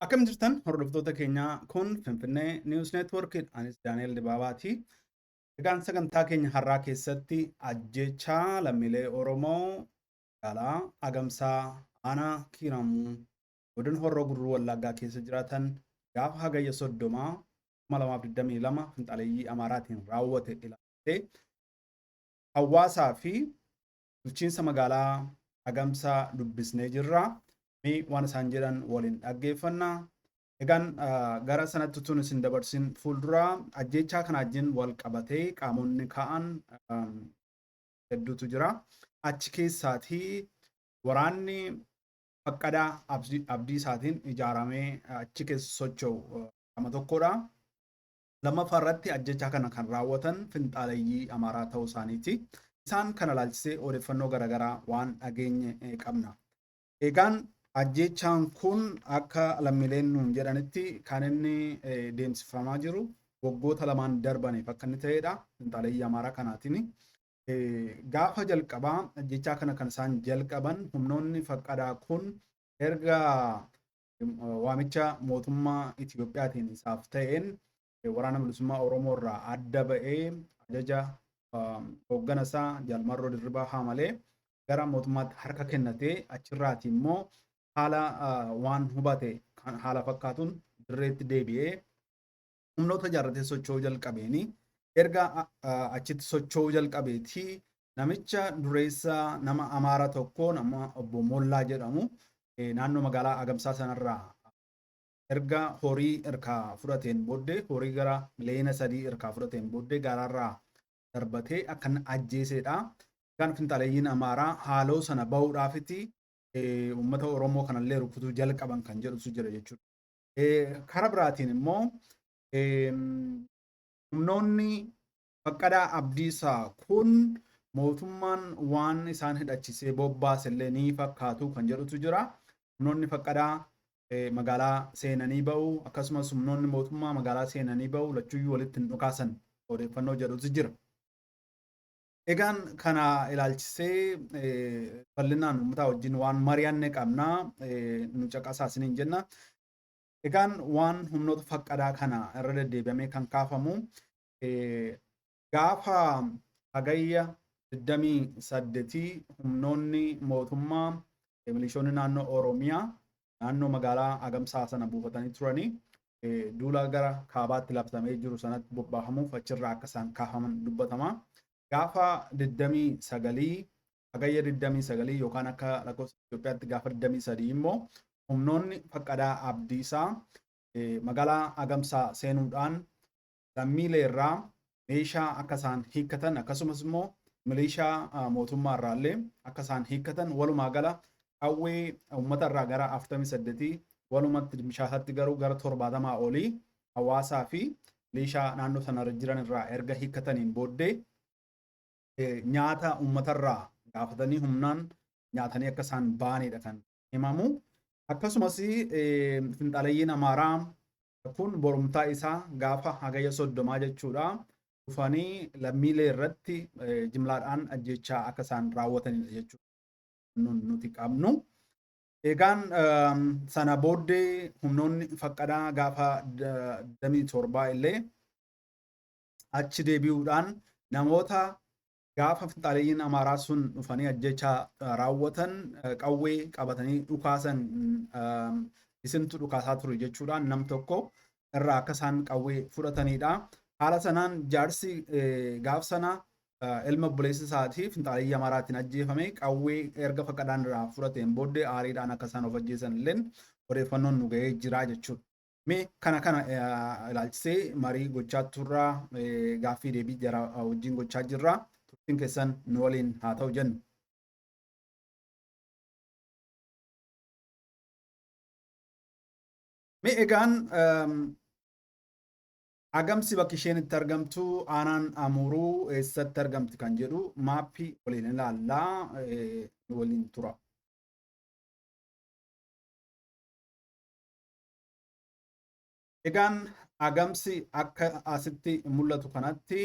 Akkam jirtan hordoftoota keenyaa kun Finfinnee News Network anis Daani'el Dibaabaati. Egaan sagantaa keenya har'aa keessatti ajjeechaa lammiilee Oromoo magaalaa Agamsaa aanaa Kiiramuu godina Horroo Guduruu Wallaggaa keessa jiraatan gaafa Hagayya 30 2022 finxaaleeyyii Amaaraatiin raawwate ilaalchisee hawaasaa fi bulchiinsa magaalaa Agamsaa dubbisnee jirra. Mee waan isaan jedhan waliin dhaggeeffanna. Egaan gara sanatti utuun isin dabarsin fuuldura ajjeechaa kana wajjin wal qabatee qaamonni ka'an hedduutu jira. Achi keessaatii waraanni Faqqadaa Abdiisaatiin ijaaramee achi keessa socho'u qaama tokkodha. Lammaffaa irratti ajjechaa kana kan raawwatan finxaaleyyii Amaaraa ta'uu isaaniiti. Isaan kana ilaalchisee odeeffannoo garaagaraa waan dhageenye qabna. Egaan ajjechaan kun akka lammiileen nuun jedhanitti kan inni deemsifamaa jiru waggoota lamaan darbaniif akka inni ta'edha. Finxaaleyyii Amaaraa kanaatiin. Gaafa jalqabaa ajjechaa kana kan isaan jalqaban humnoonni faqqadaa kun erga waamicha mootummaa Itiyoophiyaatiin isaaf ta'een waraana bilisummaa Oromoo irraa adda ba'ee ajaja hooggana isaa Jaal Marroo Dirribaa Haamalee gara mootummaatti harka kennatee achirraati immoo haala waan hubate kan haala fakkaatuun dirreetti deebi'ee humnoota ijaarratee socho'uu jalqabeeni erga achitti socho'uu jalqabeeti namicha dureessa nama Amaara tokko nama obbo Mollaa jedhamu naannoo magaalaa Agamsaa sanarraa erga horii irkaa fudhateen booddee horii gara miliyoona 3 irkaa fudhateen booddee garaarraa darbatee akka inni ajjeesedha. Egaan finxaaleeyyiin Amaaraa haaloo sana bahuudhaafiti uummata Oromoo kanallee rukutuu jalqaban kan jedhutu jira jechuudha. Karaa biraatiin immoo humnoonni Baqqalaa Abdiisaa kun mootummaan waan isaan hidhachisee bobbaase illee ni fakkaatu kan jedhutu jira. Humnoonni Faqqadaa magaalaa seenanii ba'u akkasumas humnoonni mootummaa magaalaa seenanii ba'u lachuyyuu walitti hin dhukaasan odeeffannoo jedhutu jira. Egaan kana ilaalchisee bal'inaan uummataa wajjin waan mari'anne qabna nu caqasaa isiniin jenna. Egaan waan humnoota faqqadaa kana irra deddeebi'amee kan kaafamu gaafa Hagayya 28 humnoonni mootummaa milishoonni naannoo Oromiyaa naannoo magaalaa Agamsaa sana buufatanii turanii duula gara kaabaatti labsamee jiru sanatti bobbaafamuuf achirraa akka isaan kaafaman dubbatama. Gaafa 29 Hagayya 29 yookaan akka lakkoofsa Itoophiyaatti gaafa 23 immoo humnoonni Faqqadaa Abdiisaa magaalaa Agamsaa seenuudhaan lammiilee irraa meeshaa akka isaan hiikkatan akkasumas immoo milishaa mootummaa irraa illee akka isaan hiikkatan walumaa gala qawwee uummata irraa gara 48 walumatti mishaasatti garuu gara 70 olii hawaasaa fi milishaa naannoo sana jiran irraa erga hiikkataniin booddee nyaata uummata irraa gaafatanii humnaan nyaatanii akka isaan ba'anidha kan himamu. Akkasumas finxaaleyyiin Amaaraa kun borumtaa isaa gaafa Hagayya 30 jechuudha dhufanii lammiilee irratti jimlaadhaan ajjeechaa akka isaan raawwatanidha jechuudha nuti qabnu. Egaan sana booddee humnoonni faqqadaa gaafa 27 illee achi deebi'uudhaan namoota gaafa finxaaleyyiin Amaaraa sun dhufanii ajjeechaa raawwatan qawwee qabatanii dhukaasan isintu dhukaasaa ture jechuudhaan nam tokko irraa akka isaan qawwee fudhatanidha. Haala sanaan jaarsi gaaf sana ilma obboleessa isaatii finxaaleyyii Amaaraatiin ajjeefame qawwee erga faqqadaan irraa fudhateen booddee aariidhaan akka isaan of ajjeesan illeen odeeffannoon nu ga'ee jira jechuudha. Mee kana kana ilaalchisee marii gochaa turra gaaffii deebii jara wajjin gochaa jirra. Turtiin keessan nu waliin haa ta'u jenna. Mee egaan Agamsi bakki isheen itti argamtu aanaan Amuruu eessatti argamti kan jedhu maappii waliin ilaallaa nu waliin tura. Egaan Agamsi akka asitti mul'atu kanatti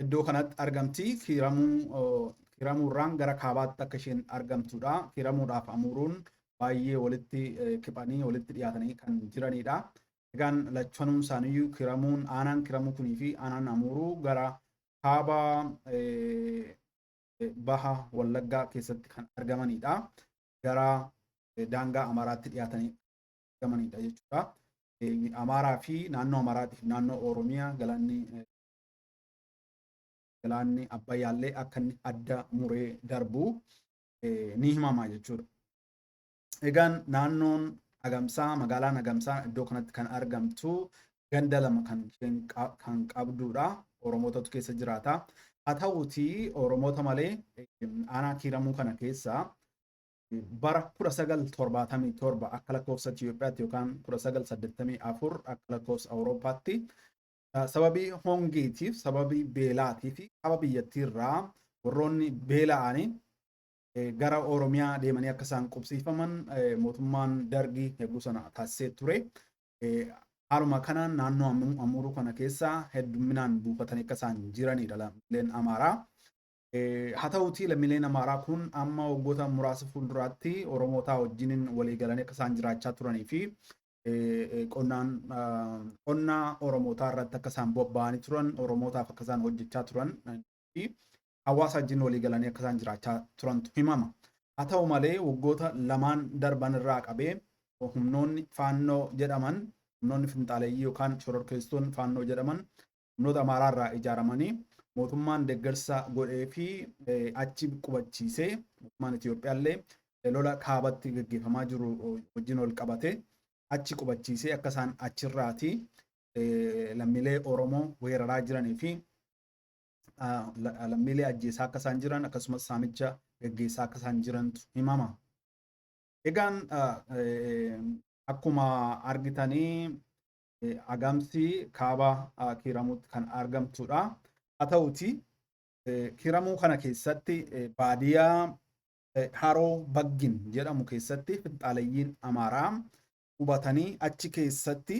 iddoo kanatti argamti. Kiiramuu Kiramuurraan gara kaabaatti akka isheen argamtudha. Kiramuudhaaf Amuruun baay'ee walitti kiphanii walitti dhiyaatanii kan jiranidha. Egaan lachanuun isaaniiyyuu Kiramuun, aanaan Kiramuu kunii fi aanaan Amuruu gara kaaba baha Wallaggaa keessatti kan argamanidha. Gara daangaa Amaaraatti dhiyaatanii argamanidha jechuudha. Amaaraa fi naannoo Amaaraatii fi naannoo Oromiyaa galaanni Abbayyaallee akka inni adda muree darbu ni himama jechuudha. Egaan naannoon Agamsaa, magaalaan Agamsaa iddoo kanatti kan argamtu ganda lama kan isheen kan qabdudha. Oromootatu keessa jiraata. Haa ta'uutii Oromoota malee aanaa Kiiramuu kana keessa bara 1977 akka lakkoofsa Itiyoophiyaatti yookaan 1984 akka lakkoofsa Awurooppaatti sababii hongeetiif, sababii beelaatii fi kaba biyyattiirraa warroonni beela'anii gara Oromiyaa deemanii akka isaan qubsiifaman mootummaan Dargii hedduu sana taasisee ture. Haaluma kanaan naannoo Amuruu kana keessa heddumminaan buufatanii akka isaan jiranidha lammiileen Amaaraa. Haa ta'uutii lammiileen Amaaraa kun amma waggoota muraasa fuulduraatti Oromootaa wajjiniin walii galanii akka isaan jiraachaa turanii fi qonnaan qonna Oromootaa irratti akka isaan bobba'anii turan, Oromootaaf akka isaan hojjechaa turan fi hawaasa wajjin walii galanii akka isaan jiraachaa turantu himama. Haa ta'u malee waggoota lamaan darban irraa qabee humnoonni Faannoo jedhaman, humnoonni finxaaleeyyii yookaan shororkeessitoonni Faannoo jedhaman humnoota Amaaraa irraa ijaaramanii mootummaan deeggarsa godhee fi achi qubachiisee, mootummaan Itiyoophiyaallee lola kaabatti gaggeeffamaa jiru wajjin wal qabate achi qubachiisee akka isaan achirraati lammiilee Oromoo weeraraa jiranii fi lammiilee ajjeesaa akka isaan jiran akkasumas saamicha gaggeessaa akka isaan jirantu himama. Egaan akkuma argitanii Agamsi kaaba Kiiramuutti kan argamtudha. Haa ta'uti Kiiramuu kana keessatti baadiyyaa Haroo Baggin jedhamu keessatti finxaaleyyiin Amaaraa qubatanii achi keessatti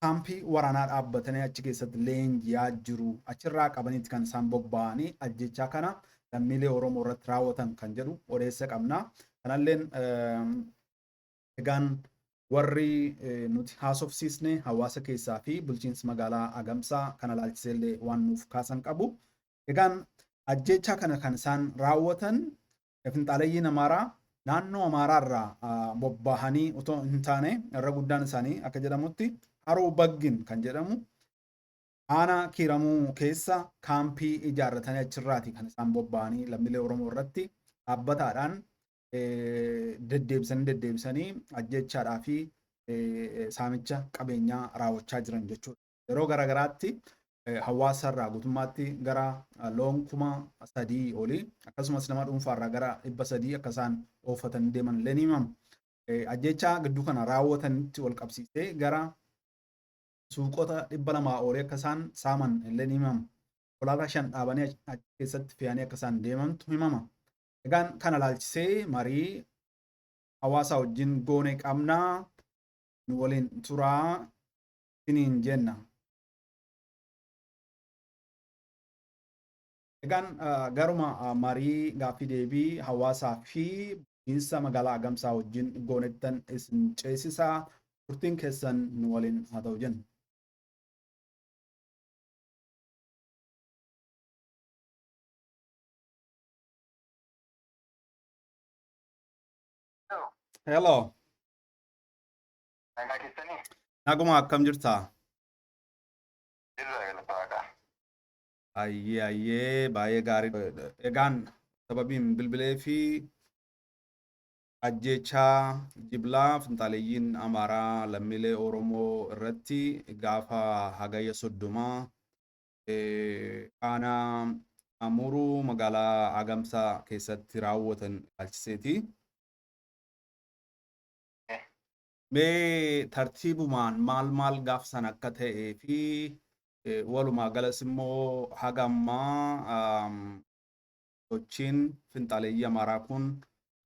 kaampii waraanaa dhaabbatanii achi keessatti leenji'aa jiru. Achirraa qabaniiti kan isaan bobba'anii ajjechaa kana lammiilee Oromoo irratti raawwatan kan jedhu odeessa qabna. Kanalleen egaan warri nuti haasofsiisne hawaasa keessaa fi bulchiinsi magaalaa Agamsaa kana ilaalchisee illee waan nuuf kaasan qabu. Egaan ajjeechaa kana kan isaan raawwatan finxaaleyyiin Amaaraa naannoo Amaaraa irraa bobbahanii otoo hin taane irra guddaan isaanii akka jedhamutti Haroo Baggin kan jedhamu aanaa Kiiramuu keessa kaampii ijaarratanii achirraati kan isaan bobba'anii lammiilee Oromoo irratti dhaabbataadhaan deddeebisanii deddeebisanii ajjeechaadhaa fi saamicha qabeenyaa raawwachaa jiran jechuudha. Yeroo garaagaraatti hawaasa irraa guutummaatti gara loon 3000 olii akkasumas nama dhuunfaa irraa gara 300 akka isaan oofatanii deeman illee ni himama. Ajjeechaa gidduu kana raawwatanitti wal qabsiisee gara suuqota 200 olii akka isaan saaman illee ni himama. Konkolaataa 5 dhaabanii achi keessatti fe'anii akka isaan deemantu himama. Egaan kana ilaalchisee marii hawaasaa wajjin goone qabnaa, nu waliin turaa isiniin jenna. Egaan garuma marii gaaffii deebii hawaasaa fi bulchiinsa magaalaa Agamsaa wajjin goonettan isin ceesisaa, turtiin keessan nu waliin haa ta'u jenna. Hello. Nagaa keessanii? Naguma, akkam jirta? Jirra, galata Waaqaa. Ayyee ayyee, baay'ee gaarii. Egaan sababiin bilbilee fi ajjeechaa jiblaa finxaaleeyyiin Amaaraa lammiilee Oromoo irratti gaafa Hagayya 30 aanaa Amuruu magaalaa Agamsaa keessatti raawwatan ilaalchiseeti. Mee tartiibumaan maal maal gaaf sana akka ta'ee fi walumaa galas immoo haga ammaa sochiin finxaaleeyyii Amaaraa kun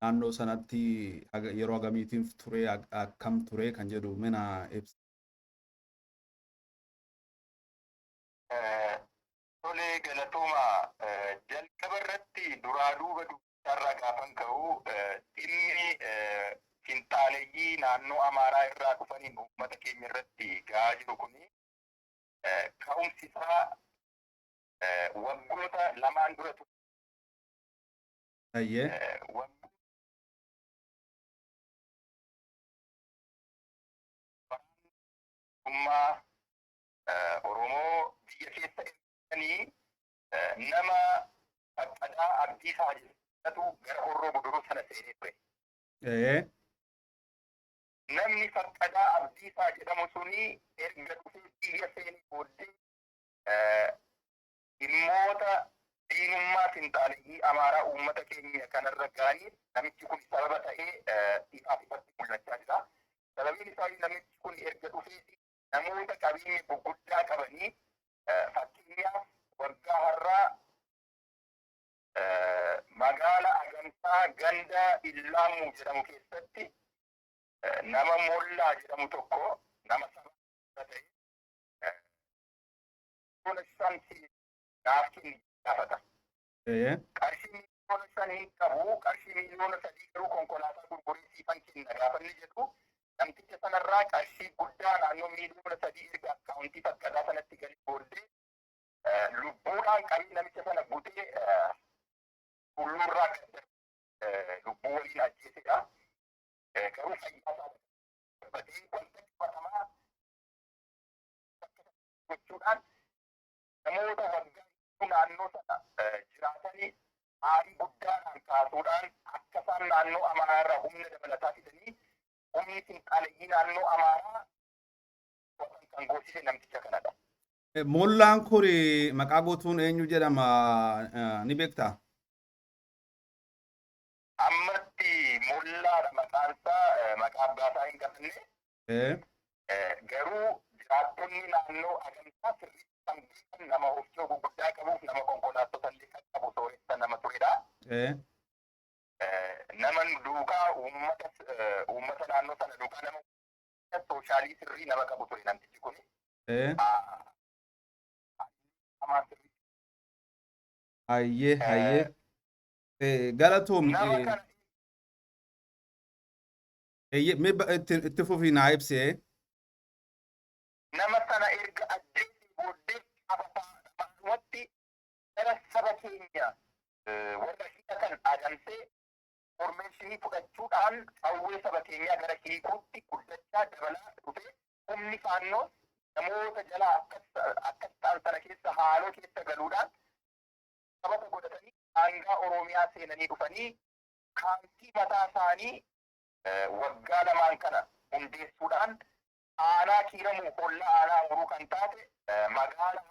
naannoo sanatti yeroo hagamiitiif ture, akkam ture kan jedhu mina ibsa. Tole, galatooma. Jalqaba Jalqaba irratti duraa duuba dubbisarraa gaafan ka'u, dhimmi finxaaleyyii naannoo Amaaraa irraa dhufaniin uummata keenya irratti gahaa jiru kuni ka'umsi isaa waggoota 2n dura ture. Waggoota Oromoo biyya keessa erganii nama Faqqadaa Abdiisaa jedhamu gara Horroo Guduruu sana seenee ture. Namni Faqqadaa Abdiisaa jedhamu suni erga dhufee biyya seenee booddee dhimmoota diinummaa finxaaleyyii Amaaraa uummata keenya kanarra ga'aniif namichi kun sababa ta'ee ifaaf ifatti mul'achaa jira. Sababiin isaa, namichi kun erga dhufee namoota qabeenya gurguddaa qabanii, fakkeenyaaf waggaa har'aa magaala Agamsaa ganda Illaamuu jedhamu keessatti nama Mollaa jedhamu tokko, nama saba ta'e, 5 miliyoona naaf kenni gaafata. Qarshii 5 miliyoona hin qabu, qarshii 3 miliyoona garuu konkolaataa gurguree siifan kenna gaafa inni jedhu, namticha sanarraa qarshii guddaa naannoo 3 miliyoona erga akkaawuntii Faqqadaa sanatti galee booddee lubbuudhaan qabee namicha sana butee tulluurraa gad lubbuu waliin ajjeesedha. Garuu fayyaa isaa dhabbatee wanta qabatamaa gochuudhaan namoota waggaa naannoo sana jiraatanii aarii guddaadhaan kaasuudhaan akka isaan naannoo Amaaraa irraa humna dabalataa fidanii humni finxaaleyyii naannoo Amaaraa kan goosise namticha kanadha. Mollaan kun maqaa guutuun eenyu jedhama, ni beektaa? Ammatti Mollaadha maqaan isaa, maqaa abbaa isaa hin qabanne. Garuu jiraattonni naannoo Agamsaa sirriitti kan beekan, nama oofishoo gurguddaa qabuuf nama konkolaattota illee kan qabu, sooressa nama turedha. Nama duukaa uummata naannoo sana duukaa nama social sirrii nama qabu ture namtichi kun. Hamaa sirrii. Hayyee. Galatoom. Nama kana Eeyyee, mee itti fufii naa ibsee. Nama sana erga ajjeesee booddee qabatamaadhumatti gara saba keenya warra hidhatan adamsee formation fudhachuudhaan qawwee saba keenyaa gara hiikuutti guddachaa dabalaa dhufe. Humni faannoos namoota jalaa akkas akkas ta'an sana keessa haaloo keessa galuudhaan sababa godhatanii daangaa Oromiyaa seenanii dhufanii kaampii mataa isaanii waggaa 2n kana hundeessuudhaan aanaa Kiiramuu hollaa aanaa Amuruu kan taate magaala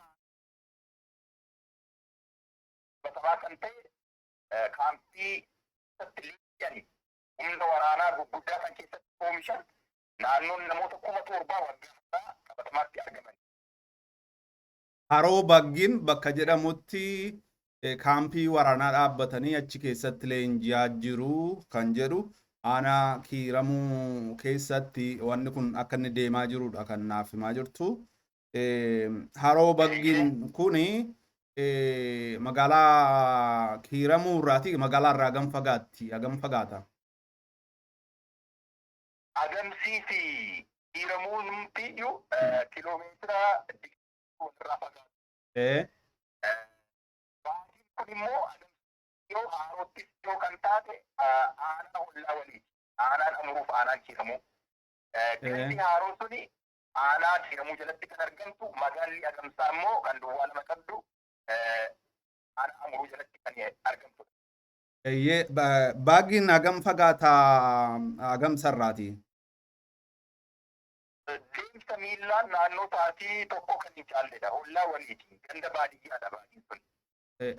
qabatamaa kan ta'e kaampii keessatti leenji'anii humna waraanaa gurguddaa kan keessatti oomishan naannoon namoota 7,000 waggaa har'aa qabatamaatti argaman. Haroo Baggin bakka jedhamutti kaampii waraanaa dhaabbatanii achi keessatti leenji'aa jiru kan jedhu, aanaa Kiiramuu keessatti wanni kun akka inni deemaa jirudha kan naaf himaa jirtu. Haroo Baggin kuni magaalaa Kiiramuu irraati, magaalaa irraa hagam fagaatti, hagam fagaata? Agamsii fi Kiiramuun iyyuu kiloomeetira 20 walirraa fagaatu. Baasiin kun immoo agamsii yoo Haarottis yoo kan taate aanaa hollaa waliiti. Aanaan Amuruuf aanaan Kiiramuu. Gandi Haaroo suni aanaa Kiiramuu jalatti kan argamtu, magaalli Agamsaa immoo kan duwwaa 2 qabdu aanaa Amuruu jalatti kan argamtudha. Eeyyee, Baagin hagam fagaata Agamsarraati? Deemsa miillaan naannoo sa'aatii 1 kan hin caalledha. Hollaa waliiti. Ganda baadiyyaadha Baagiin sun.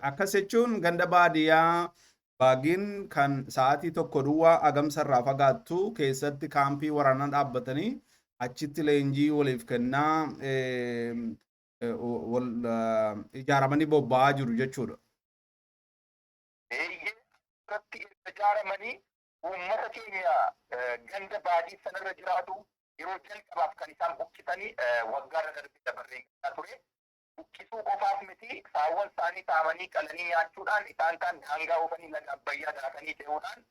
Akkas jechuun ganda baadiyyaa Baagin kan sa'aatii 1 duwwaa Agamsarraa fagaattu keessatti kaampii waraanaa dhaabbatanii achitti leenjii waliif kennaa wal ijaaramanii bobba'aa jiru jechuudha. Eeyyee, irratti erga ijaaramanii uummata keenya ganda baadii sanarra jiraatu yeroo jalqabaaf kan isaan buqqisanii waggaarra darbee dabarreen ture. Buqqisuu qofaaf miti, saawwan isaanii saamanii qalanii nyaachuudhaan, isaan kaan daangaa oofanii laga Abbayyaa daakanii ce'uudhaan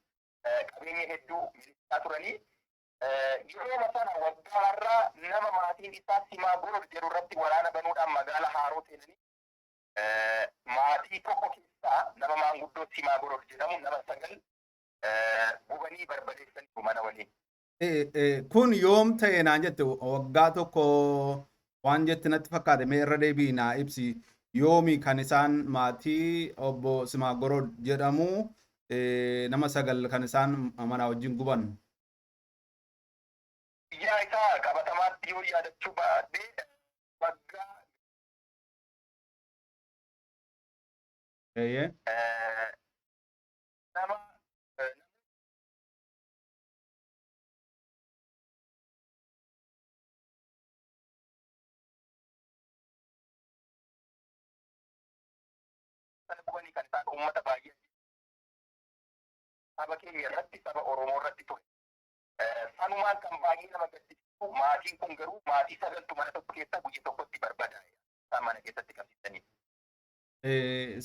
qabeenya hedduu miliqsaa turanii. Yeroo sana waggaa har'aa nama maatiin isaa Simaa Goror jedhu irratti waraana banuudhaan magaala Haaroo seenanii maatii tokko keessaa nama maanguddoo Simaa Goror jedhamu nama 9 gubanii barbadeessaniiru mana waliin. Kun yoom ta'e naan jette? Waggaa tokko waan jette natti fakkaate, mee irra deebi'i naa ibsi. Yoomi kan isaan maatii obbo Simaa Gorod jedhamu nama 9 kan isaan mana wajjin guban? Guyyaa isaa qabatamaatti yoo yaadachuu baadhee, waggaa nama sana gubanii kan isaan uummata baay'ee saba keenya irratti, saba Oromoo irratti ture. Sanumaan kan baay'ee nama gaddisiisu, maatiin kun garuu maatii sagaltu mana tokko keessa guyya tokkotti barbadaa'e, isaan mana keessatti qabsiisanii.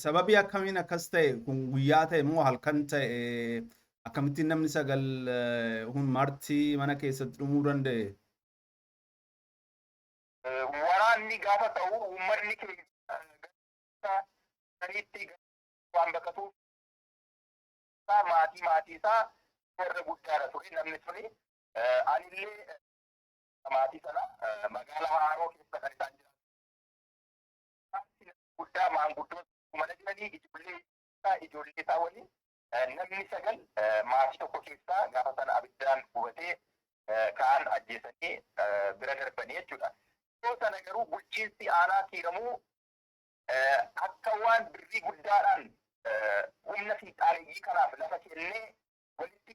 Sababii akkamiin akkas ta'e? Kun guyyaa ta'e moo halkan ta'e? Akkamittiin namni 9 kun marti mana keessatti dhumuu danda'e? Waraanni gaafa ta'u uummanni keenya saniitti waan baqatuuf maatii maatii isaa warra guddaadha ture namni suni. Anillee maatii sana magaalaa Haaroo keessa kan isaan jiraatan. Guddaa maanguddoo mana jiranii ijoollee isaa waliin namni 9 maatii tokko keessaa gaafa sana abiddaan gubatee, kaan ajjeesanii bira darbanii jechuudha. Yeroo sana garuu bulchiinsi aanaa Kiiramuu akka waan birrii guddaadhaan humna finxaaleeyyii kanaaf lafa kennee walitti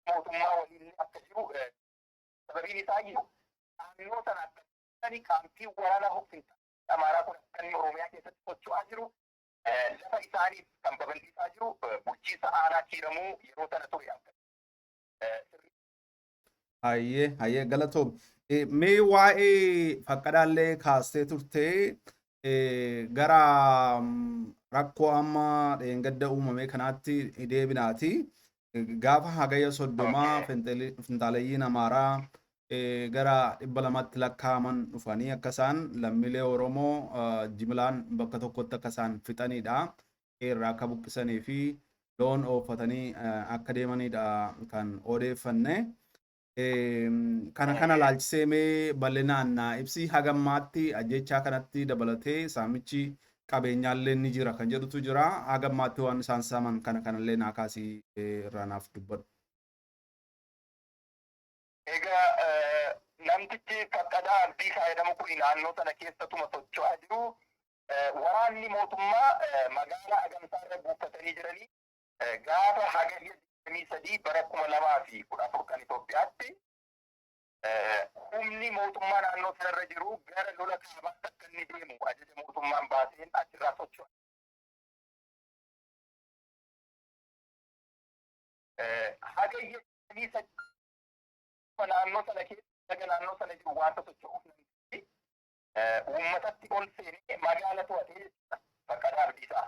mootummaa waliin akka jiru, sababiin isaa iyyuu naannoo sana akka kaampii waraana finxaalee Amaaraa kun akka inni Oromiyaa keessatti socho'aa jiru lafa isaaniif kan babal'isaa jiru bulchiinsa aanaa Kiiramuu yeroo sana ture akka Hayyee, galatoom. Mee waa'ee Faqqadaallee kaastee turtee, gara rakkoo amma dheengadda uumame kanaatti deebinaati. Gaafa Hagayya 30 finxaaleyyiin Amaaraa gara 200tti lakkaa'aman dhufanii akka isaan lammiilee Oromoo jimlaan bakka tokkotti akka isaan fixanidha. Irraa akka buqqisanii fi loon ooffatanii akka deemanidha kan odeeffanne. Kana laalchisee mee bal'inaan naa ibsi. Hagammaatti ajjechaa kanatti dabalatee saamichi qabeenyaallee ni jira kan jedhutu jira. Hagammaatti waan isaan saaman kana kanallee naa kaasii irraa naaf dubbadhu. Egaa namtichi Faqqadaa Abdiisaa jedhamu kun naannoo sana keessatuma socho'aa jiru. Waraanni mootummaa magaalaa Agamsaa irra buufatanii jiranii gaafa Hagayya 23 bara 2014 kan Itoophiyaatti humni mootummaa naannoo sanarra jiru gara lola kaabaatti akka inni deemu ajaja mootummaan baaseen achirraa socho'a. Hagayya 23 naannoo sana keessa laga naannoo sana jiru wanta socho'uuf namtichi uummatatti ol seenee magaala to'atee jechuudha. Faqqadaa Abdiisaa.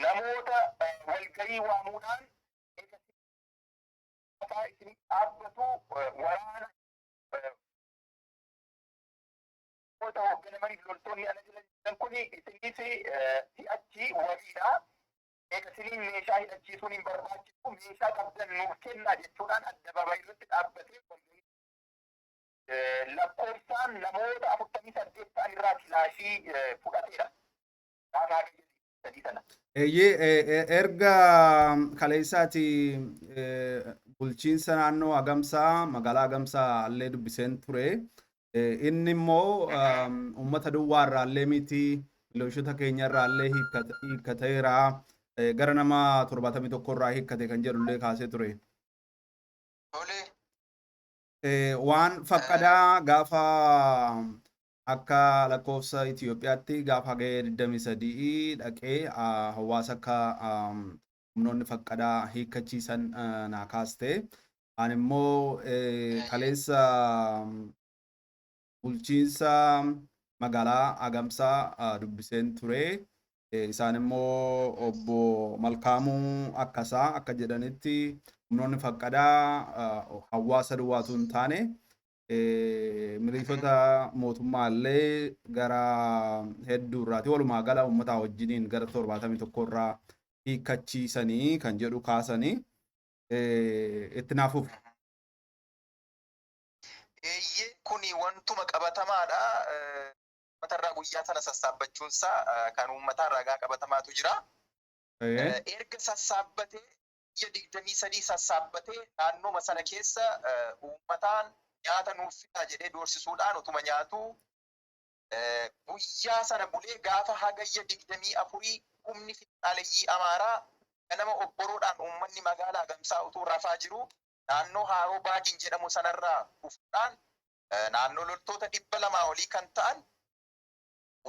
Namoota walgahii waamuudhaan egaa isin dhaabbatu waraana namoota hoogganamaniif loltoonni ana jala jiran kun isiniif si'achi wabiidha. Eega isiniin meeshaa hidhachiisuun hin barbaachisu, meeshaa qabdan nuuf kennaa jechuudhaan addabaabaayii irratti dhaabbatee walgahii lakkoofsaan namoota 48 ta'an irraa kilaashii fudhateera. Gaafa Hagayya 3 sana. Eeyyee, erga kaleessaati bulchiinsa naannoo Agamsaa, magaalaa Agamsaa illee dubbiseen ture. Inni immoo uummata duwwaa irraa illee miti, milishoota keenya irraa illee hiikkateera. Gara nama 71 irraa hiikkate kan jedhu illee kaasee ture. Waan Faqqadaa gaafa akka lakkoofsa Itoophiyaatti gaafa Hagayya 23 dhaqee hawaasa akka humnoonni Faqqadaa hiikkachiisan naa kaaste. Ani immoo kaleessa Bulchiinsa magaalaa Agamsaa dubbiseen ture. Isaan immoo obbo Malkaamuu Akkasaa akka jedhanitti, humnoonni faqqadaa hawaasa duwwaatu hin taane, milishoota mootummaa illee gara hedduu irraati, walumaa gala uummataa wajjiniin gara 71 irraa hiikkachiisanii kan jedhu kaasanii, itti naafuuf. Eeyyee, kuni wantuma qabatamaadha. Uummatarraa guyyaa sana sassaabbachuunsaa kan uummataa ragaa qabatamaatu jira. Erga sassaabbatee, biyya 23 sassaabbatee, naannooma sana keessa uummataan nyaata nuuf fidaa jedhee doorsisuudhaan utuma nyaatu guyyaa sana bulee, gaafa Hagayya 24 humni finxaaleyyii Amaaraa ganama obboroodhaan uummanni magaalaa Agamsaa utuu rafaa jiru naannoo Haaroo Baagin jedhamu sanarraa dhufuudhaan naannoo loltoota 200 olii kan ta'an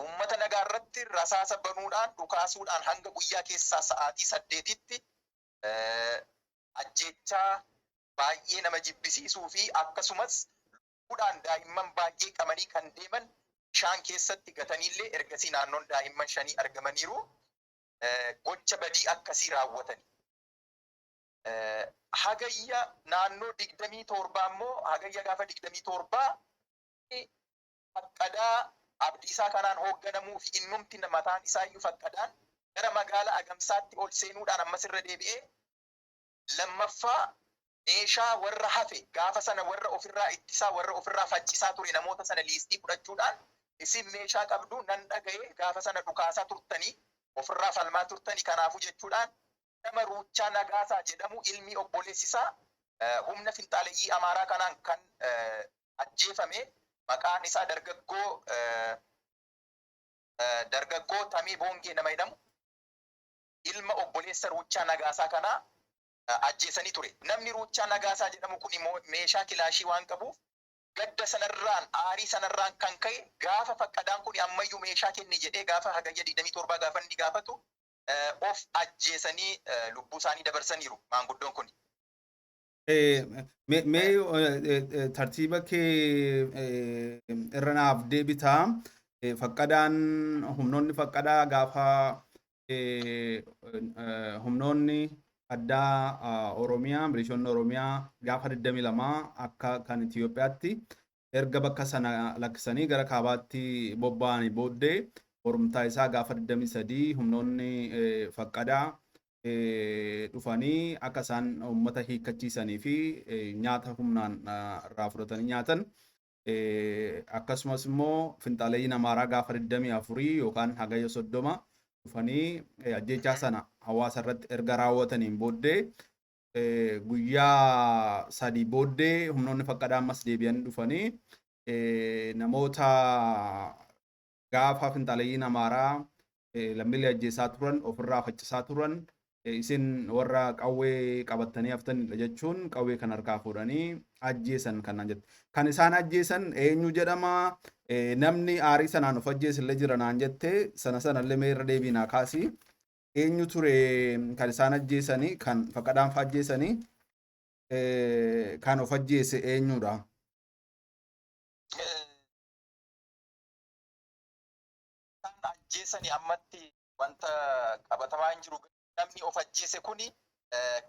uummata nagaa irratti rasaasa banuudhaan, dhukaasuudhaan, hanga guyyaa keessaa sa'aatii 8tti ajjeechaa baay'ee nama jibbisiisuu fi akkasumas lubbuudhaan daa'imman baay'ee qabanii kan deeman bishaan keessatti gataniillee ergasii naannoon daa'imman shanii argamaniiru. Gocha badii akkasii raawwatani. Hagayya naannoo 27 immoo, Hagayya gaafa 27, Faqqadaa Abdiisaa kanaan hoogganamuu fi innumti mataan isaayyuu Faqqadaan gara magaalaa Agamsaatti ol seenuudhaan ammas irra deebi'ee lammaffaa meeshaa warra hafe, gaafa sana warra ofirraa ittisaa, warra ofirraa faccisaa ture, namoota sana liistii fudhachuudhaan, isin meeshaa qabdu nan dhaga'e, gaafa sana dhukaasaa turtanii, ofirraa falmaa turtanii, kanaafuu jechuudhaan nama Ruuchaa Nagaasaa jedhamu, ilmi obboleessisaa humna finxaaleyyii Amaaraa kanaan kan ajjeefame, maqaan isaa dargaggoo Tamee Boongee nama jedhamu, ilma obboleessa Ruuchaa Nagaasaa kanaa ajjeesanii ture. Namni Ruuchaa Nagaasaa jedhamu kun immoo meeshaa kilaashii waan qabuuf, gadda sanarraan, aarii sanarraan kan ka'e, gaafa Faqqadaan kun ammayyuu meeshaa kenne jedhee gaafa Hagayya 27 gaafa inni gaafatu of ajjeesanii lubbuu isaanii dabarsaniiru maanguddoon kun. Mee tartiiba kee irra naaf deebitaa. Faqqadaan, humnoonni Faqqadaa gaafa humnoonni addaa Oromiyaa, milishoonni Oromiyaa gaafa 22 akka kan Itoophiyaatti erga bakka sana lakkisanii gara kaabaatti bobba'anii booddee, borumtaa isaa gaafa 23 humnoonni Faqqadaa dhufanii akka isaan uummata hiikkachiisanii fi nyaata humnaan irraa fudhatanii nyaatan, akkasumas immoo finxaaleeyyiin Amaaraa gaafa 24 yookaan Hagayya 30 dhufanii ajjeechaa sana hawaasa irratti erga raawwataniin booddee, guyyaa 3 booddee humnoonni Faqqadaa ammas deebi'anii dhufanii namoota gaafa finxaaleeyyiin Amaaraa lammiilee ajjeesaa turan ofirraa faccisaa turan, isin warra qawwee qabattanii haftanidha jechuun qawwee kan harkaa fuudhanii ajjeesan kanaan jette. Kan isaan ajjeesan eenyu jedhama? Namni aarii sanaan of ajjeese illee jira naan jette, sana sanallee mee irra deebii naa kaasi. Eenyu ture kan isaan ajjeesanii, kan Faqqadaan fa'a ajjeesanii, kan of ajjeese eenyudha? Isaan ajjeesanii ammatti wanta qabatamaa hin jiru. Namni of ajjeese kuni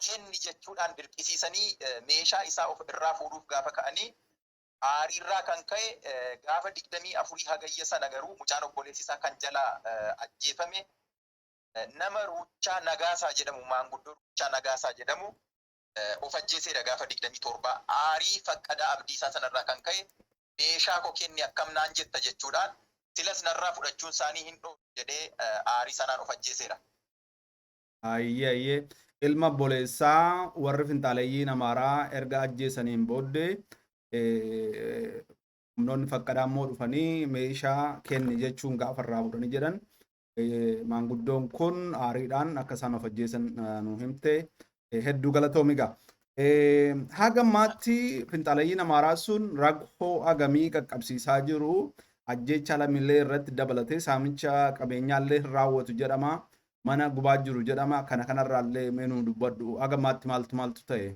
kenni jechuudhaan dirqisiisanii meeshaa isaa of irraa fuudhuuf gaafa ka'anii aariirraa kan ka'e gaafa 24 Hagayya sana garuu mucaan obboleessi isaa kan jalaa ajjeefame nama Ruuchaa Nagaasaa jedhamu, maanguddoo Ruuchaa Nagaasaa jedhamu of ajjeeseera gaafa 27, aarii Faqqadaa Abdiisaa sanarraa kan ka'e, meeshaa koo kenni akkam naan jetta jechuudhaan, silas narraa fudhachuun isaanii hin dhoolu jedhee aarii sanaan of ajjeeseera. Ayyee ayyee, ilma obboleessaa warri finxaaleeyyiin Amaaraa erga ajjeesaniin booddee, humnoonni Faqqadaa immoo dhufanii meeshaa kenni jechuun gaafa irraa fuudhanii jedhan, maanguddoon kun aariidhaan akka isaan of ajjeesan nu himte, hedduu galatoomi gaa. Haga ammaatti finxaaleeyyiin Amaaraa sun rakkoo hagamii qaqqabsiisaa jiru? Ajjeechaa lammiilee irratti dabalatee saamicha qabeenyaallee hin raawwatu jedhama. Mana gubaa jiru jedhama. Kana kanarraallee mee nuu dubbadhu. Haga ammaatti maaltu maaltu ta'e?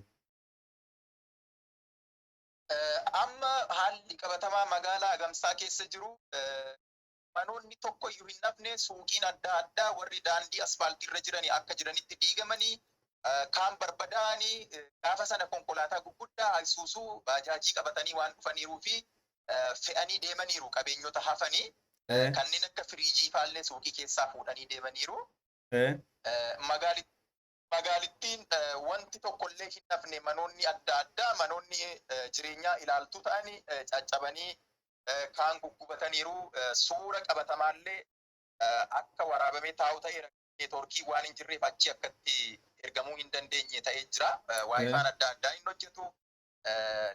Amma Amma haalli qabatamaa magaalaa Agamsaa keessa jiru, manoonni tokko iyyuu hin hafne. Suuqiin adda addaa warri daandii asfaaltii irra jiranii akka jiranitti diigamanii, kaan barbadaa'anii. Gaafa sana konkolaataa gurguddaa Isuuzuu, baajaajii qabatanii waan dhufaniiruu fi fe'anii deemaniiru qabeenyota hafanii. Kanneen akka firiijii faallee suuqii keessaa fuudhanii deemaniiru. Magaalittiin wanti tokkollee hin hafne. Manoonni adda addaa, manoonni jireenyaa ilaaltuu ta'anii caccabanii, kaan guggubataniiru. Suura qabatamaallee akka waraabamee taa'u ta'eera. Neetwoorkii waan hin jirreef achi akkatti ergamuu hin dandeenye ta'ee jira. WiFi'n adda addaa hin hojjetu,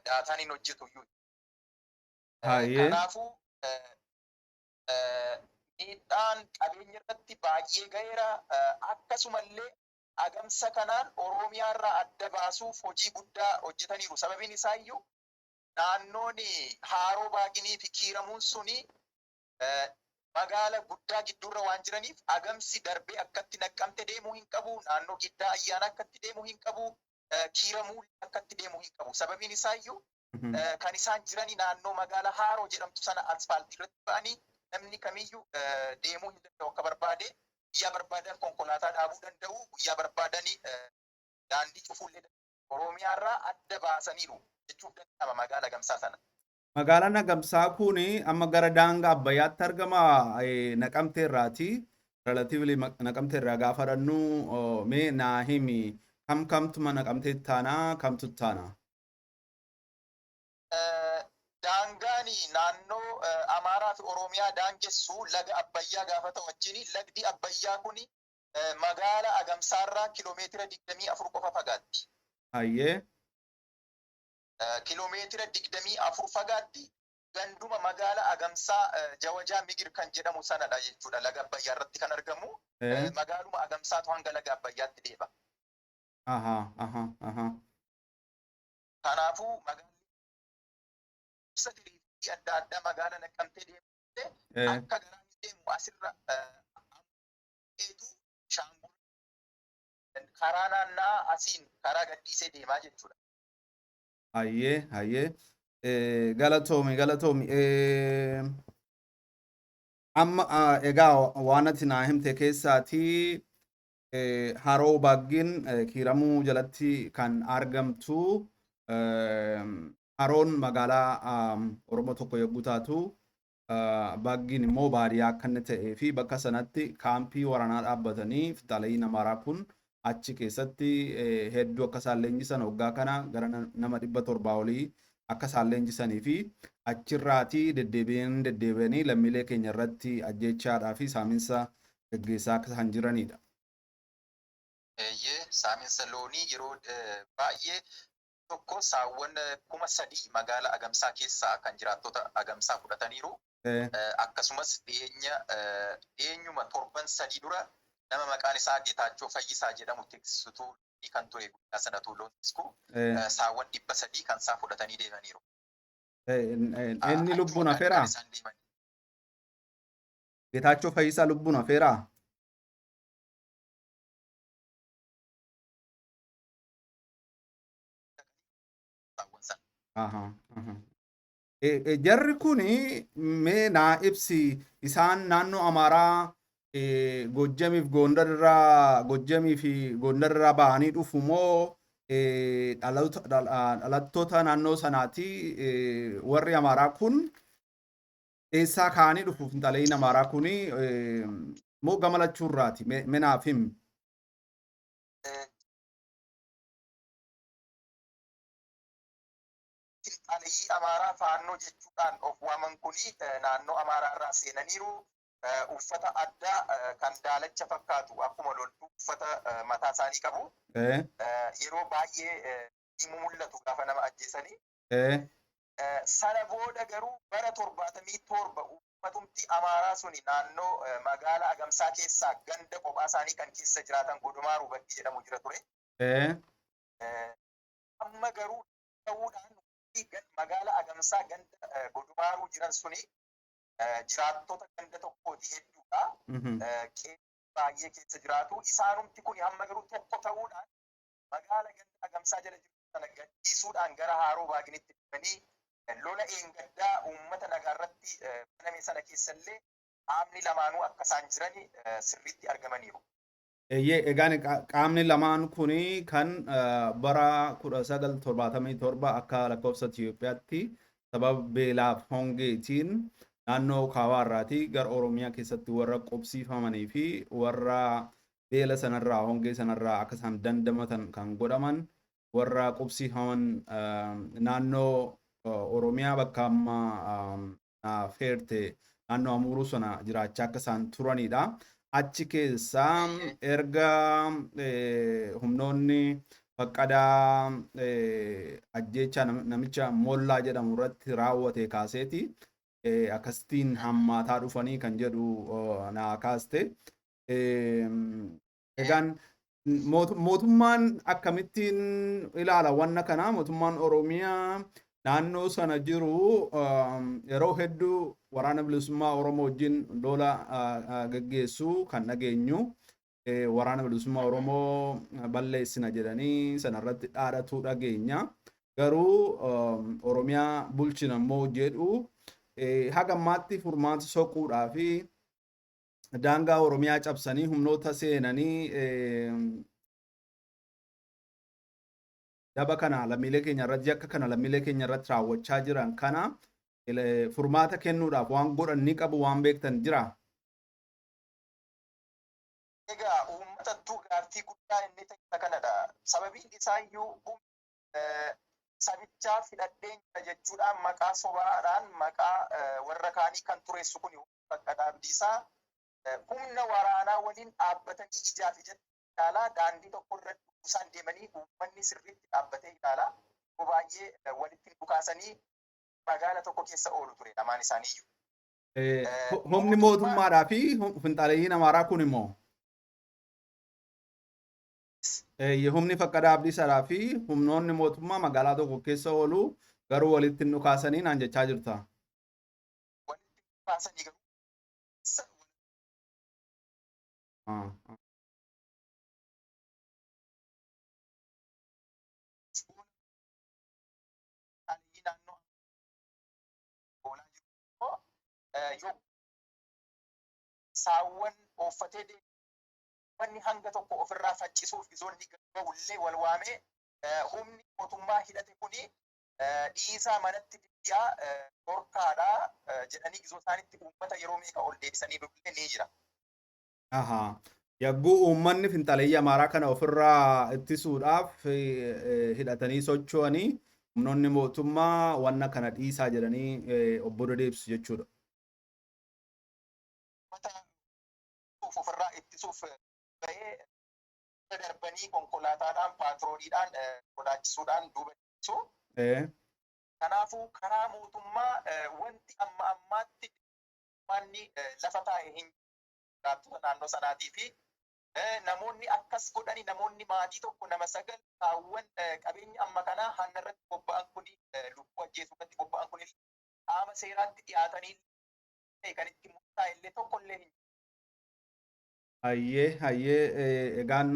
daataan hin hojjetu iyyuu. Kanaafuu miidhaan qabeenya irratti baay'ee ga'eera. Akkasumallee Agamsa kanaan Oromiyaa irraa adda baasuuf hojii guddaa hojjetaniiru. Sababiin isaa iyyuu naannoon Haaroo Baaginii fi Kiiramuun suni magaala guddaa gidduurra waan jiraniif, Agamsi darbee akkatti Naqqamte deemuu hin qabu. Naannoo Giddaa Ayyaana akkatti deemuu hin qabu. Kiiramuu akkatti deemuu hin qabu. Sababiin isaa iyyuu kan isaan jiranii naannoo magaala Haaroo jedhamtu sana asfaaltii irratti ba'anii namni kamiyyuu deemuu hin danda'u akka barbaade. Guyyaa barbaadan konkolaataa dhaabuu danda'u. Guyyaa barbaadanii daandii cufuullee Oromiyaa irraa adda baasaniiru jechuuf danda'ama magaala Agamsaa sana. Magaalaan Agamsaa kun amma gara daangaa Abbayyaatti argama, Naqamtee irraati. Relatively Naqamtee irraa gaafa dhannu, mee naa himi, kam kamtuma Naqamtee taanaa, kamtu taana? Daangaan naannoo Amaaraa fi Oromiyaa daangessu laga Abbayyaa gaafa ta'u, achiin lagdi Abbayyaa kun magaala Agamsaarraa kiloomeetira 24 qofa fagaatti. Kiloomeetira 24 fagaatti. Ganduma magaala Agamsaa Jawajaa Migir kan jedhamu sanadha jechuudha, laga Abbayyaa irratti kan argamu. Magaaluma Agamsaatu hanga laga Abbayyaatti deema. Kanaafuu magaalli ibsa tiriifii adda addaa magaala Naqqamtee deemte akka garaa hin deemu. Asirra eetu Shaambuu karaa naanna'aa, asiin karaa gadhiisee deemaa jechuudha. Hayyee. Galatoomi, galatoomi. Amma egaa waan ati naa himte keessaatii Haroo Baaggiin Kiiramuu jalatti kan argamtu, Haroon magaalaa Oromoo tokko yogguu taatu, Baaggiin immoo baadiyyaa akka inni ta'ee fi bakka sanatti kaampii waraanaa dhaabbatanii finxaaleeyyiin Amaaraa kun achi keessatti hedduu akka isaan leenjisan, waggaa kana gara nama 700 olii akka isaan leenjisanii fi achirraatii deddeebi'anii deddeebi'anii lammiilee keenya irratti ajjeechaadhaa fi saaminsa gaggeessaa akka isaan jiranidha. Eeyyee, saaminsa loonii yeroo baay'ee tokko saawwan 3000 magaala Agamsaa keessaa kan jiraattota Agamsaa fudhataniiru. Akkasumas dhiyeenya dhiyeenyuma torban 3 dura nama maqaan isaa Getaachoo Fayyisaa jedhamu, tiksituu kan ture, guyyaa sanatu loon tisku, saawwan 300 kan isaa fudhatanii deemaniiru. Inni lubbuun hafeeraa? Getaachoo Fayyisaa lubbuun hafeeraa? Saawwan sana. Jarri kun, mee naa ibsi, isaan naannoo Amaaraa Gojjamiif Gondar irraa, Gojjamii fi Gondar irraa bahanii dhufu moo dhalattoota naannoo sanaati? Warri Amaaraa kun eessaa ka'anii dhufu? Finxaaleeyyiin Amaaraa kun moo gama lachuu irraati? Mee naaf himi. Finxaaleeyyii Amaaraa Faannoo jechuudhaan of waaman kuni naannoo Amaaraa irraa seenaniiru. Uffata addaa kan daalacha fakkaatu, akkuma loltuu uffata mataa isaanii qabu. Yeroo baay'ee ni mul'atu gaafa nama ajjeesanii. Sana booda garuu bara 77 uummatumti Amaaraa suni naannoo magaala Agamsaa keessaa ganda kophaa isaanii kan keessa jiraatan Godomaaruu bakki jedhamu jira ture. Amma garuu ta'uudhaan magaala Agamsaa ganda Godomaaruu jiran suni jiraattota ganda tokkooti, hedduudha. Qe'ee baay'ee keessa jiraatu. Isaanumti kun hamma garuu tokko ta'uudhaan magaala ganda Agamsaa jala jiru sana gadhiisuudhaan gara Haaroo Baaginitti deemanii Lola eengaddaa uummata nagaa irratti baname sana keessallee qaamni lamaanuu akka isaan jiran sirriitti argamaniiru. Eeyyee, egaan qaamni lamaan kuni kan bara 1977 akka lakkoofsa Itoophiyaatti sababa beelaaf hongeetiin naannoo Kaawaarraatii gara Oromiyaa keessatti warra qubsiifamanii fi warra beela sanarraa, hongee sanarraa akka isaan dandamatan kan godhaman, warra qubsiifaman naannoo Oromiyaa bakka amma feerte naannoo Amuuruu sana jiraachaa akka isaan turanidha. Achi keessaa erga humnoonni Faqqadaa ajjeechaa namicha Mollaa jedhamu irratti raawwate kaaseeti akkasittiin hammaataa dhufanii kan jedhu naa kaaste. Egaan mootummaan akkamittiin ilaala wanna kana? Mootummaan Oromiyaa naannoo sana jiru yeroo hedduu Waraana Bilisummaa Oromoo wajjin lola geggeessu kan dhageenyu, Waraana Bilisummaa Oromoo balleessina jedhanii sanarratti dhaadhatu dhageenya. Garuu Oromiyaa bulchina immoo jedhu. Haga ammaatti furmaata soquudhaa fi daangaa Oromiyaa cabsanii humnoota seenanii daba kana lammiilee keenya irratti, yakka kana lammiilee keenya irratti raawwachaa jiran kana furmaata kennuudhaaf waan godhan ni qabu, waan beektan jira? Egaa uummatattuu gaaffii guddaa inni ta'e kanadha. Sababiin isaayyuu sabichaaf hidhadheen jira jechuudhaan maqaa sobaadhaan maqaa warra kaanii kan tureessu kun Faqqadaa Abdiisaa humna waraanaa waliin dhaabbatanii ijaaf ijatti ilaalaa, daandii tokko irra isaan deemanii uummanni sirriitti dhaabbatee ilaalaa, yeroo baay'ee walitti dhukaasanii magaala tokko keessa oolu ture lamaan isaaniiyyuu. Humni mootummaadhaa fi finxaaleeyyiin Amaaraa kun immoo humni Faqqadaa Abdiisaadhaa fi humnoonni mootummaa magaalaa tokko keessa oolu, garuu walitti hin dhukaasanii naan jechaa jirta. Walitti dhukaasanii garuu. Naannoo oolaa jiru yoo saawwan ooffatee deemu hanga tokko ofirraa faccisuuf izoonni ga'ullee wal waamee, humni mootummaa hidhate kuni dhiisaa, manatti deebi'aa, dhorkaadhaa jedhanii gizoo isaanitti uummata yeroo meeqa ol deebisanii dubbilee ni jira. Ahaa. Yagguu uummanni finxaleeyyii Amaaraa kana ofirraa ittisuudhaaf hidhatanii socho'anii, humnoonni mootummaa wanna kana dhiisaa jedhanii obbo deebisu jechuudha. Uummata ofirraa ittisuuf bahee darbanii konkolaataadhaan, paatrooliidhaan sodaachisuudhaan duuba deebisu. Kanaafuu karaa mootummaa wanti amma ammaatti manni lafa taa'e hin jiraattota naannoo sanaatii fi namoonni akkas godhani, namoonni maatii tokko nama 9 saawwan qabeenya amma kanaa hanna irratti bobba'an kuni, lubbuu ajjeesuu irratti bobba'an kuni qaama seeraatti dhiyaatanii kan itti murtaa'e illee tokko illee hin Hayyee, hayyee, egaan